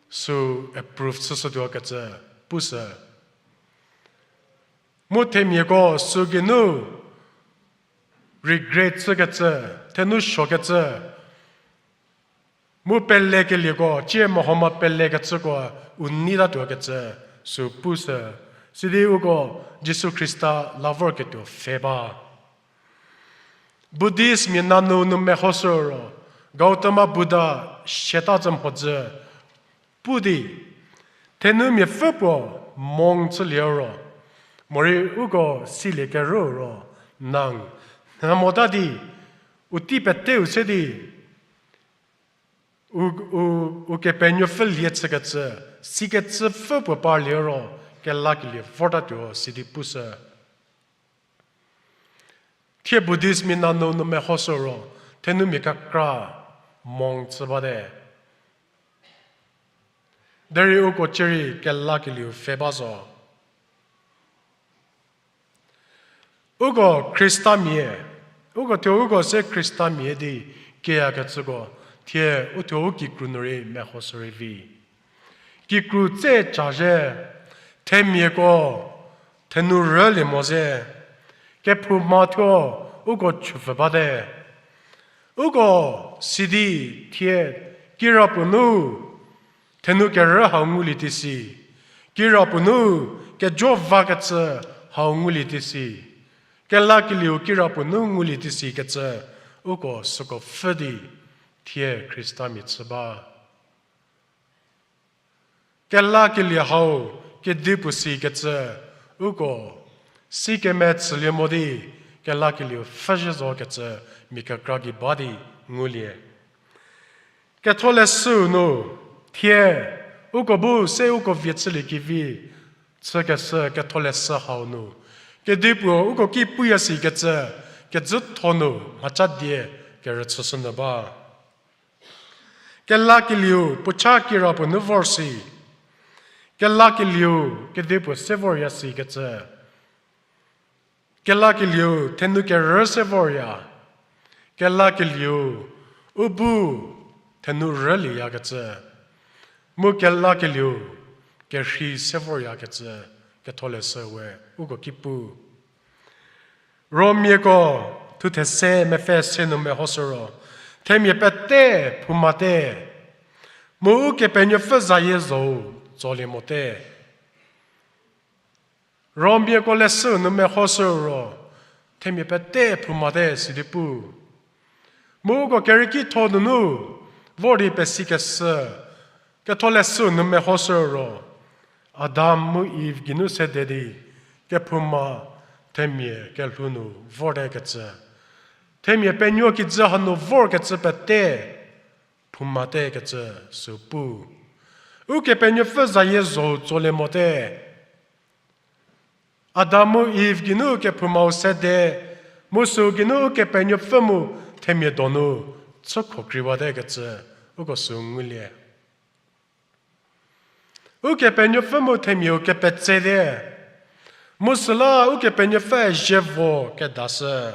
sü approve chüshütuo kecü pushü. Mu themiako sü geinu regret chükecü, thenu suokecü, mu pelekelieko, cie Muhammad pelekecüko u neitatuo kecü sü pushü, sidi uko Jisu Khrista la vorketuo pfhe ba. Buddhistmia nanyü nu mehoshü ro, Gautama Buddha siata zü mhodzü pu di, thenumia pfü puo mong chülie ro, morei uko silie kerü ro, nang, mota di, u tei peteu se di, u, u, Ukepenuopfü lie chükecü, sikecü pfü puo parlie ro, kelakelie vortatuo sidi pushü. Thie Buddhistmia nanyü nu mehoshü ro, thenumia kekra mong chü bate. Derei uko cierei kelakelieu pfhe ba zo. Uko Khristamia, uko thuo uko se Khristamia di keyakecüko, Thie uthuo u kikru nu rei mehoshü rei vi. Kikru tse ca zhie, themiako thenou rülie mo ze, kephouma thuo uko chüpfü bate. Uko sidi thie kirapuo nu thenou kerü hau ngulie tei si, kirapuo nu kejo vakecü hau ngulie tei si, kelakelieu kirapuo nu ngulie tei sikecü, uko süko pfhü di thie Khristamia chü ba. Kelakelie hau kedipuo sikecü, uko si kemetsülie mo di kelakelieu pfhüzhie zokecü mia kekra gei ba di ngulie. Ketholeshüu nu thie uko bu se uko vie chüliekevi chükeshü ketholeshü hau nu, kedipuo uko ki puya sikecü, kezütho nu mhaca die kerüchüshünyü ba. Kelakelieu puo cha kirapuo nu vor si. Kelakelieu kedipuo se vorya sikecü. Kelakelieu thenou kerü se vorya. Kelakelieu u bu thenou rülieyakecü. Mu kelakelieu kerhei se voryakecü, ketholeshü we uko ki pu. Romiako thuthe se mepfü se nu mehoshü ro, themia pete phoumate, mu Ukepenuopfü zayie zhou tsolie mote. Romiako leshü nu mehoshü ro, themia pete phoumate sidi pu. Mu uko kerieki tho nunu vor di pesikeshü, ketholeshü nu mehoshü ro, Adam mu Iv geinu sede di kephouma themia kelhou nu vorte kecü. Themia penuo kijü hanu vorkecü pete phoumate kecü sü pu. Ukepenuopfü zayie zhou tsolie mote. Adam mu Iv geinu kephoumau sede, mu sü geinu Ukepenuopfü mu themia donu chükho kreiwate kecü, uko sü ngulie. Ukepenuopfü mu themiau kepetsete, mu süla Ukepenuopfü zievo kedashü.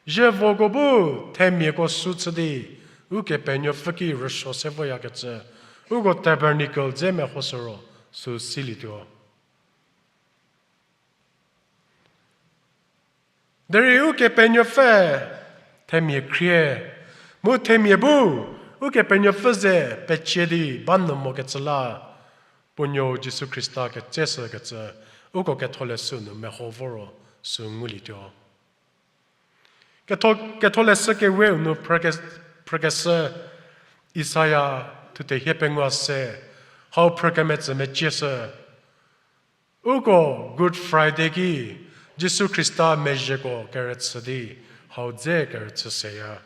Zievoko bu themiako sü chü di, Ukepenuopfü ki rüsuo se voyakecü, uko tabernacle dze mehoshü ro sü silietuo. Derei Ukepenuopfü themia khrie, mu themia bu Ukepenuopfü ze pecie di ba nyü mokecü la, puo nuou Jisu Khrista ketseshükecü, uko ketholeshü nu meho voro sü ngulietuo. Ketho-, ketholeshü keweu nu phrüke-, phrükeshü Isaia thuthe hie pengou se, hau phrükemetsü mecieshü. Uko Good Friday ki Jisu Khrista mezhieko kerüchü di hau dze kerüchü seya.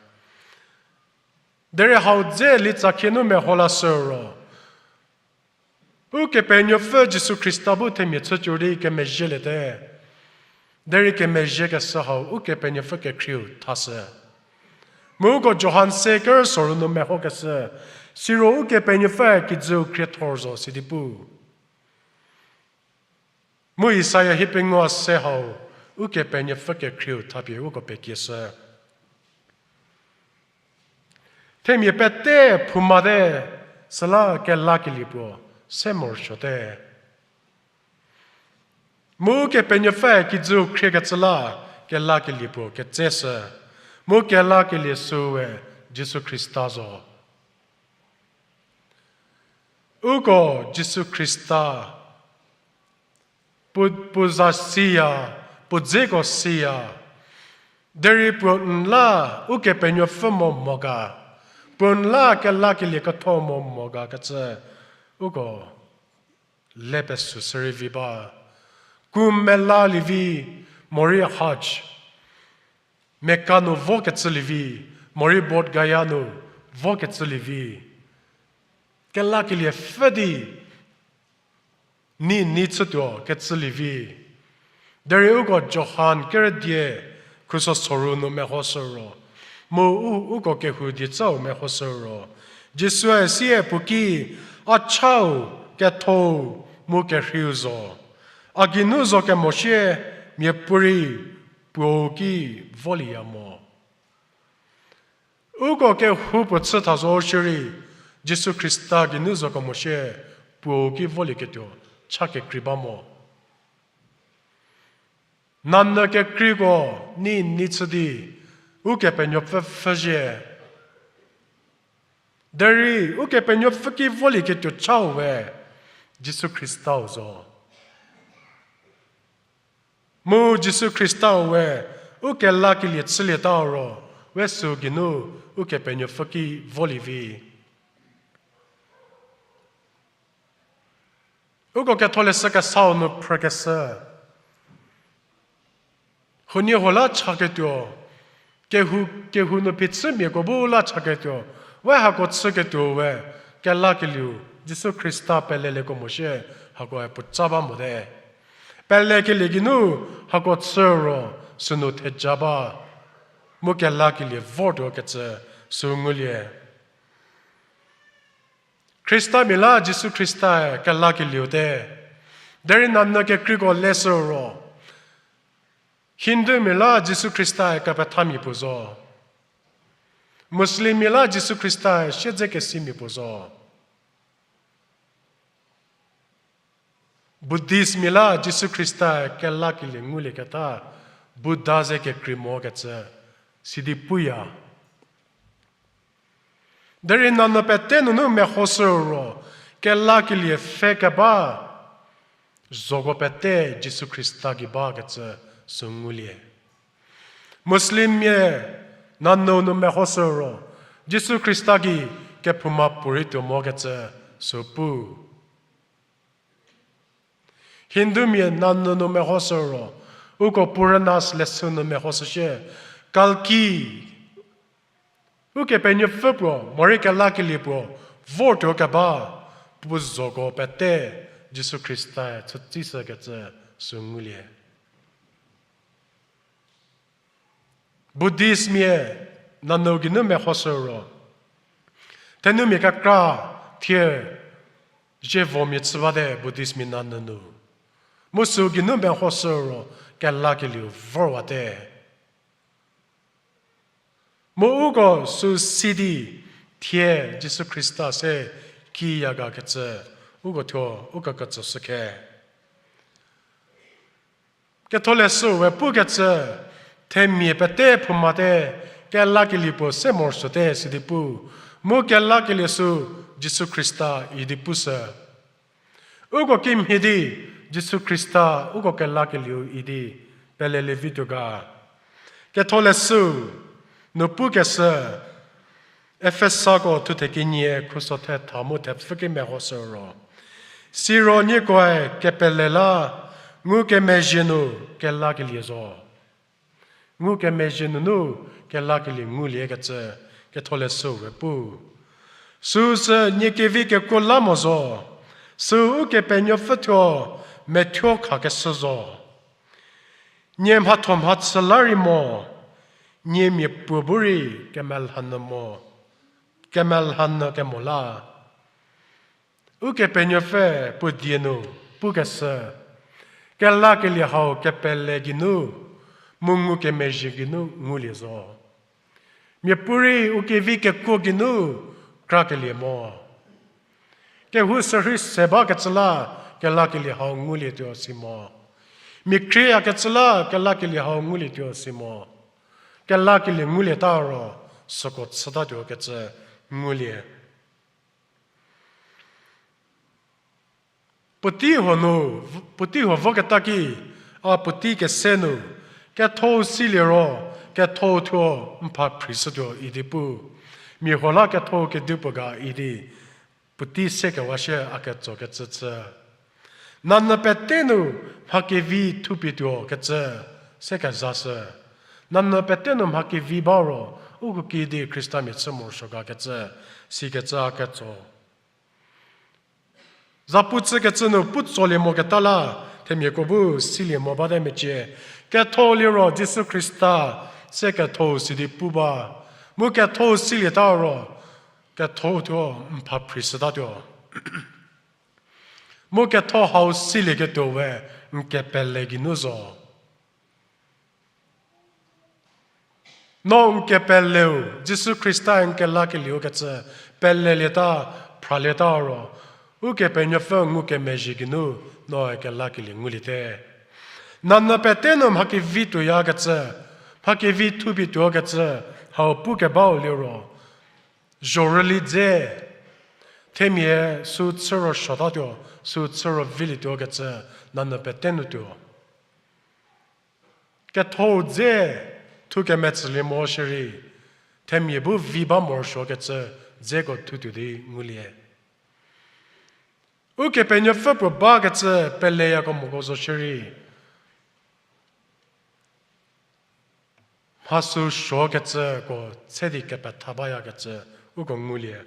Derei hau dze litsakhie nu meho lashü ro, Ukepenuopfü Jisu Khrista bu themia chütuo di kemezhieliete. Derei kemezhiekeshü hau Ukepenuopfü kekhrieu thashü. Mu uko Johan se kerü soru nu mehokeshü, siro Ukepenuopfü kijüu khriethor zo sidi pu. Mu Isaia hie pengou se hau Ukepenuopfü kekhrieu thapie uko pekieshü. Themia pete phoumate, süla kelakelie puo se morosuote. Mu Ukepenuopfü kijüu khriekecü la kelakelie puo ketseshü. Mu kelakelie süue Jisu Khrista zo. Uko Jisu Khrista puo, puo za siya, puo dzeko siya. Derei puo n la Ukepenuopfü mo mo ga, puo n la kelakelie ketho mo mo ga kecü, uko le pesü sürei vi ba. Ku melalie vi, morei Hajj, Mecca nu vokecü lievi, morei Bodh Gaya nu vokecü lievi, kelakelie pfü di nei nei chütuo kecü lievi. Derei uko Johan kerü die khuso soru nu mehoshü ro, mu u, uko kehou diecau mehoshü ro, Jisue sie puo ki, a chau, kethou, mu kerheiu zo. A geinu zo kemo sie miapuorei puou ki volieya mo. Uko kehoupuo chü tha zo shierei, Jisu Khrista geinu zoko mo shie, puou ki volieketuo cha kekrei ba mo. Nanyü kekreiko nei nei chü di, Ukepenuopfü pfhüzhie. Derei Ukepenuopfü ki volieketuo chau we Jisu Khristau zo. Mu Jisu Khristau we u kelakelie chülietau ro, we süu geinu Ukepenuopfü ki volie vi. Uko Ketholeshü Kesau nu phrükeshü, huoniehuo la chaketuo, kehou, kehou nu phichümiako bu la chaketuo, we hako chüketuo we, kelakelieu, Jisu Khrista pelelieko mo shie, hakoe puotsa ba mote. Pelekelie geinu hako chü ro, sünu theja ba, mu kelakelie vortuo kecü, süu ngulie. Khristamia la Jisu Khristae kelakelieu te. Derei nanyü kekreiko leshü ro, Hindumia la Jisu Khristae kepethamia puo zo. Muslimmia la Jisu Khrista siedzekesimia puo zo. Buddhistmia la Jisu Khrista kelakelie ngulieketa, Buddha ze kekrei mo kecü, sidi puya. Derei nanyü pete nunu mehoshü ro, kelakelie pfhe keba, zoko pete Jisu Khrista gei ba kecü süu ngulie. Muslimmia nanyü nu mehoshü ro, Jisu Khrista gei kephouma puorei tuo mo kecü süu pu. Hindumia nanyü nu mehoshü ro, uko Puranas leshü nu mehoshü shie, Kalki, Ukepenuopfü puo, morei kelakelie puo, vortuo keba, puo zoko pete, Jisu Khrista chütsishü kecü süu ngulie. Buddhistmia nanyü geinu mehoshü ro, thenumia kekra thie zievomia chü bate Buddhistmia nanyü nu. Mu süu geinu mehoshü ro kelakelieu vorwate. Mu uko süu si di thie Jisu Khrista se kiya ga kecü, uko thuo, uko ketsüshü khe. Ketholeshü we pukecü, themia pete phoumate, kelakelie puo se morosuote sidi pu, mu kelakelie sü Jisu Khrista idi pushü. Uko kimhie di, Jisu Khrista uko kelakelieu idi, pelelie vituo ga. Ketholeshü nu pukeshü, Efesako thuthe kenie khuso thetha mu thepfü ki mehoshü ro, siro niekoe kepele la ngukemezhie nu kelakelie zo. Ngukemezhie nunu kelakelie ngulie kecü Ketholeshü we pu. Süu sü nie kevi kekuo la mo zo. Süu Ukepenuopfü thuo methuo khakeshü zo. Nie mhatho mhachü la rei mo, nie miapuo bu rei kemelhanyü mo, kemelhanyü kemo la. Ukepenuopfü puo die nu pukeshü, kelakelie hau kepele geinu, mu ngukemezhie geinu ngulie zo. Miapuorei u kevi kekuo geinu krakelie mo. Kehou sürhei se bakecü la kelakelie hau ngulietuo si mo. Mia khrieyakecü la kelakelie hau ngulietuo si mo. Kelakelie ngulieta ro, süko chütatuo kecü ngulie. Puotei huo nu, puotei huo voketa ki, a puotei kese nu, ketho-u silie ro, ketho-u thuo n pha phrishütuo idi pu. Mia huo la ketho-u kedipuo ga idi, puotei sekewa shie a ketsokecü chü. Nanyü pete nu mha kevi thupietuo kecü, se kezashü. Nanyü pete nu mha kevi ba ro, uko kiüdi Khristamia chü morosuo ga kecü, sikecü a ketso. Zapu chükecü nu pu tsolie moketa la, themiako bu silie mo bate mecie. Ketho liro Jisu Khrista se ketho-u sidi pu ba. Mu ketho-u silieta ro, ketho-u thuo n pha phrishütatuo. Mu ketho hau silieketuo we n kepele geinu zo. No n kepeleu, Jisu Khrista n kelakelieu kecü, pelelieta, phralieta ro, Ukepenuopfü ngukemezhie geinu, noe kelakelie nguliete. Nanyü pete nu mha kevi tuoyakecü, mha kevi thupie tuokecü, hau pukebau liro, zhorüli dze, themia sü chü ro suotatuo, sü chü ro vilietuokecü, nanyü pete nu tuo. Kethou dze thukemetsülie mo shierei, themia bu vi ba morosuokecü dzeko thutuo di ngulie. Ukepenuopfü puo bakecü peleyako moko zo shierei, mha sü suokecüko tse di kepetha bayakecü uko ngulie.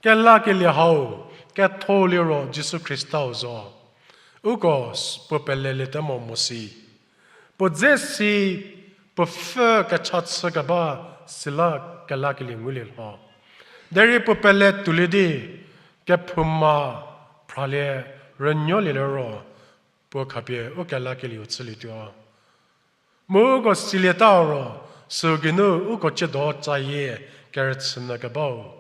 Kelakelie hau, ketho liro Jisu Khristau zo. Uko s-, puo peleliete mo mo si. Puo dze si, puo pfü kecha chükeba sila kelakelie ngulie lho. Derei puo pele tuolie di, kephouma phralie rünuolie liro, puo khapie u kelakelieu chülietuo. Mu uko silieta ro, sü geinu uko tsiedo tsayie kerüchü nyü kebau.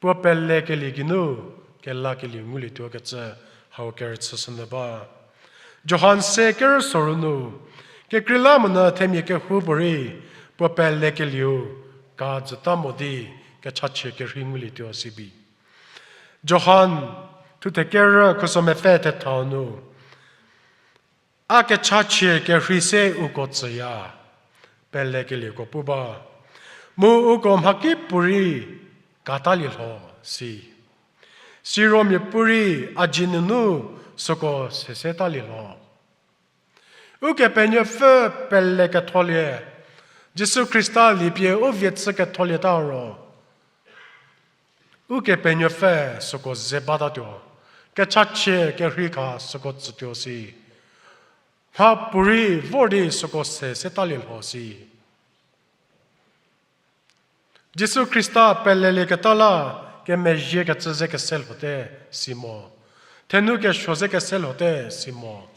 Puo pelekelie geinu, kelakelieu ngulietuo kecü, hau kerüchüshü nyü ba. Johan se kerü soru nu, kekreilamonyü themia kehoupuorei, puo pelekelieu, ka jüta mo di, kechachie kerhei ngulietuo sibi. Johan, thuthe kerü khuso mepfü thethau nu, a kechachie kerhei se uko tsüya, pelekelieko pu ba. Mu uko mhakipuorei katalie lho si. Siro miapuorei a dzie nunu süko sesetalie lho. Ukepenuopfü peleketholie, Jisu Khrista liepie u vie chüketholieta ro. Ukepenuopfü süko ze batatuo, kechachie kerhei kha süko tsütuo si. Mhapuorei vor di süko se setalie lho si. Jisu Khrista pelelieketa la kemezhiekecü ze kese lhote si mo. Thenu kesuo ze kese lhote si mo.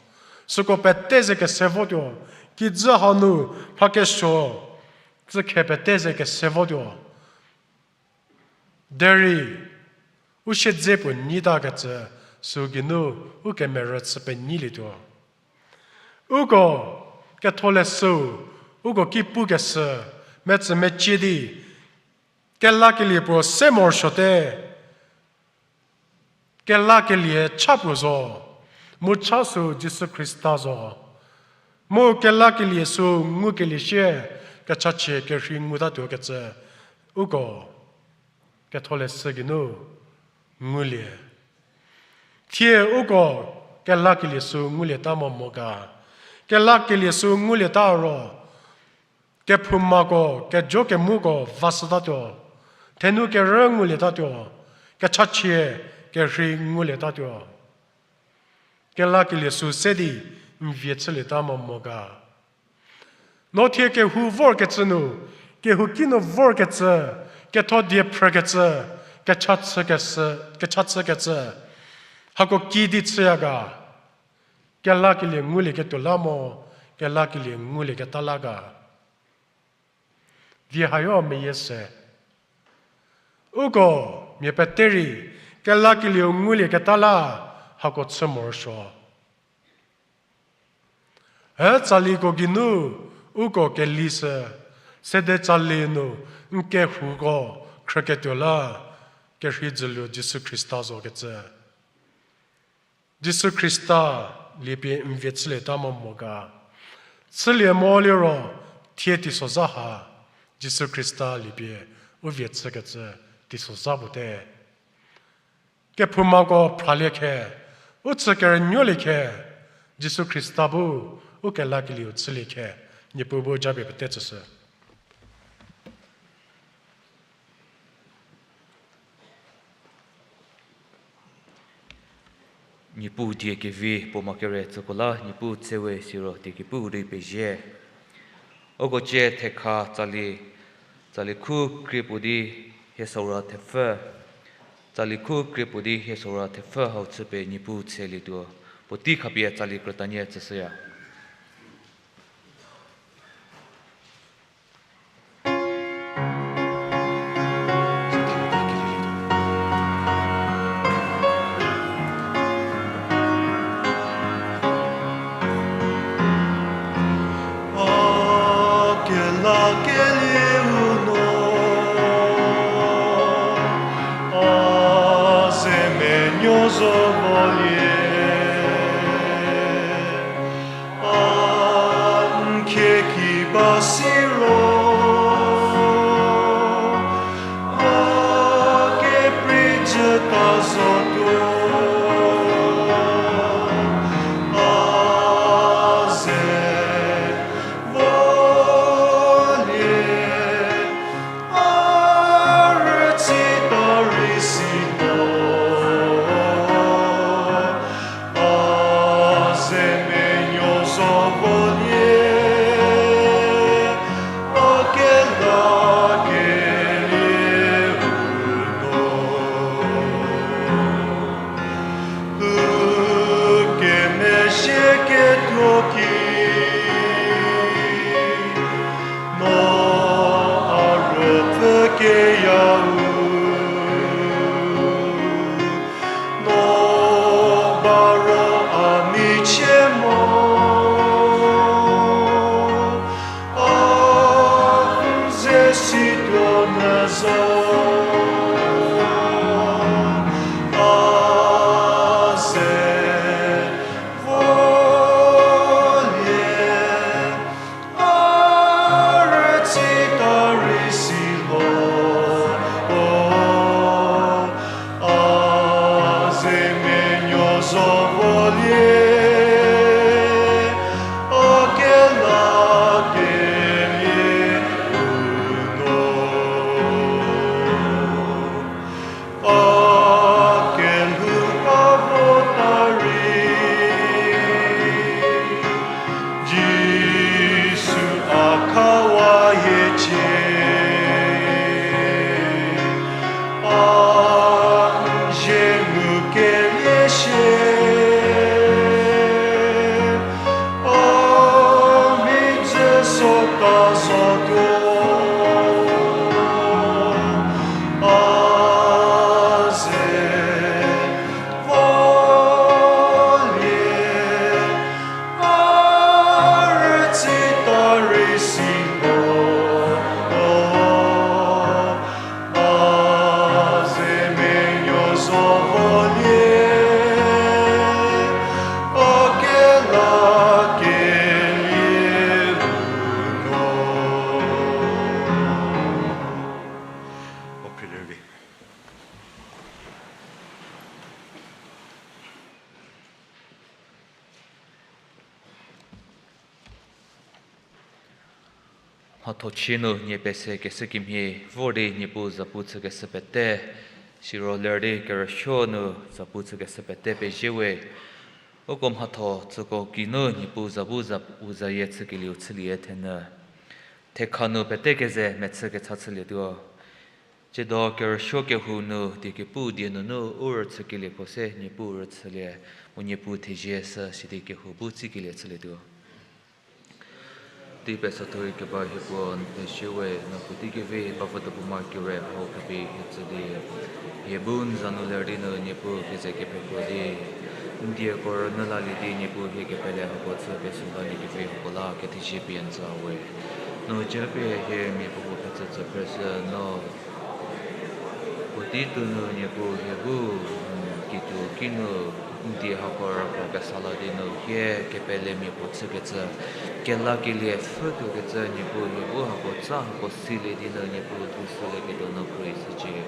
Süko pete ze kese votuo, kijü hanu mha kesuo, tsükhe pete ze kese votuo. Derei, u siedze puo nyitakecü, sü geinu, u kemerü chü penyilietuo. Uko, ketholeshüu, uko ki pukeshü, metsümecie di, kelakelie puo se morosuote, kelakelie cha puo zo, mu cha sü Jisu Khrista zo. Mu kelakelie sü ngukelie sie, kechachie kerhei ngutatuo kecü, uko, ketholeshü geinu, ngulie. Thie uko, kelakelie sü ngulieta mo mo ga. Kelakelie sü ngulieta ro, kephoumako, kejo kemuko vashütatuo. Thenu kerü ngulietatuo. Kechachie, kerhei ngulietatuo. Kelakelie sü se di, n vie chülieta mo mo ga. No thie kehou vorkecü nu, kehouki nu vorkecü, ketho die phrükecü, kecha chükecü, kecha chükecü. Hako kidi chüya ga, kelakelie ngulieketuo la mo, kelakelie ngulieketa la ga. Di hayo meyie se. Uko, mia pete rei, kelakelieu ngulieketa la, hako chü morosuo. E tsaliko geinu, uko kelishü, sede tsali nu, n kehouko, khrüketuo la, kerhei dzülu Jisu Khrista zokecü. Jisu Khrista liepie n vie chülieta mo mo ga. Chülie mo liro, thie teisozha ha, Jisu Khrista liepie u vie chükecü teisozha puo te. Kephoumako phralie khe, u chü kerünuolie khe, Jisu Khrista bu u kelakelieu chülie khe, Niepuu bu japie pete tsüshü. Niepuu die kevi puo ma kere tsüko la, Niepuu tsewe siro die kepu rei pezie. Uko cie thekha tsali, tsali khu krie puo di hie saura thepfü, tsali khu krie puo di hie saura thepfü hau chü pie Niepuu tselietuo, puotei khapie tsali krütanie tsüshüya. Mhatho chie nu nie pese keshü kemhie vor di Niepuu zapu chükeshü pete, siro ler di kerüsuo nu zapu chükeshü pete pezie we. Uko mhatho tsüko kinu Niepuu zapu za-, u zayie chükelieu chülie thenyü. Thekha nu pete keze mechü kecha chülietuo. Tsiedo kerüsuo kehou nu die kepu die nunu u rüchükelieko se Niepuu rüchülie, mu Niepuu thezie sü sidi kehou bu tsikelie chülietuo. Tei pesathoe keba hie puo n pezie we, no puotei kevi bavü tepuma kire hau khapie hie tsü di, hie bu n za nu ler di nu Niepuu keze kepekro di, n dieko rünyü lalie di Niepuu hie kepele hako chü pesü lalie kevi hako la kethezie pie n tsü we. No japie hie mia puopuo petsü tsü phreshü no puotei tuo nu Niepuu hie bu, mm, kituo kinu n die hako rükro kesa la di nu hie kepelemia puo chükecü, kelakelie pfhütuokecü Niepuu hie bu hako tsa hako silie di nu Niepuu thushülieketuo no khruohi shücie.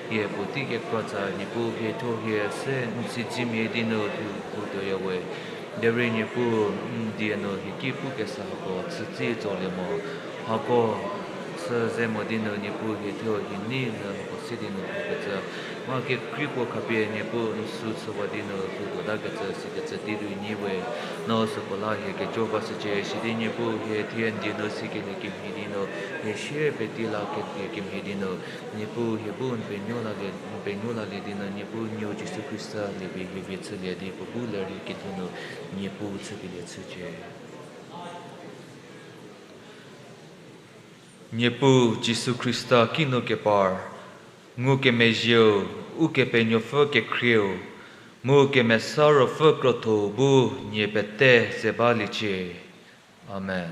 Hie puotei kekratsa Niepuu hie thuo hie se n siedzemia di nu lhou, lhoutuoya we. Derei Niepuu n die nu hie ki pukesa hako chütsi tsolie mo. Hako chü ze mo di nu Niepuu hie thuo hie nei nu hako se di nu lhoukecü, mha kekrei puo khapie Niepuu n sü chüwa di nu lhoutuotakecü sikecü tei rei nyi we. No süko la hie kejo ba shücie, sidi Niepuu hie thie n die nu sikelie kemhie di nu, hie sie peti la kelie kemhie di nu, Niepuu hie bu n penuo lalie, n penuo lalie di nu Niepuu Nuou Jisu Khrista liepie hie vie chülie di puo bu ler hie kelhou nu Niepuu chükelie chücie. Niepuu Jisu Khrista kinu kepar, ngukemezhieu, Ukepenuopfü kekhrieu, mu Kemesa Ruopfü krotho bu nie pete ze baliecie. Amen.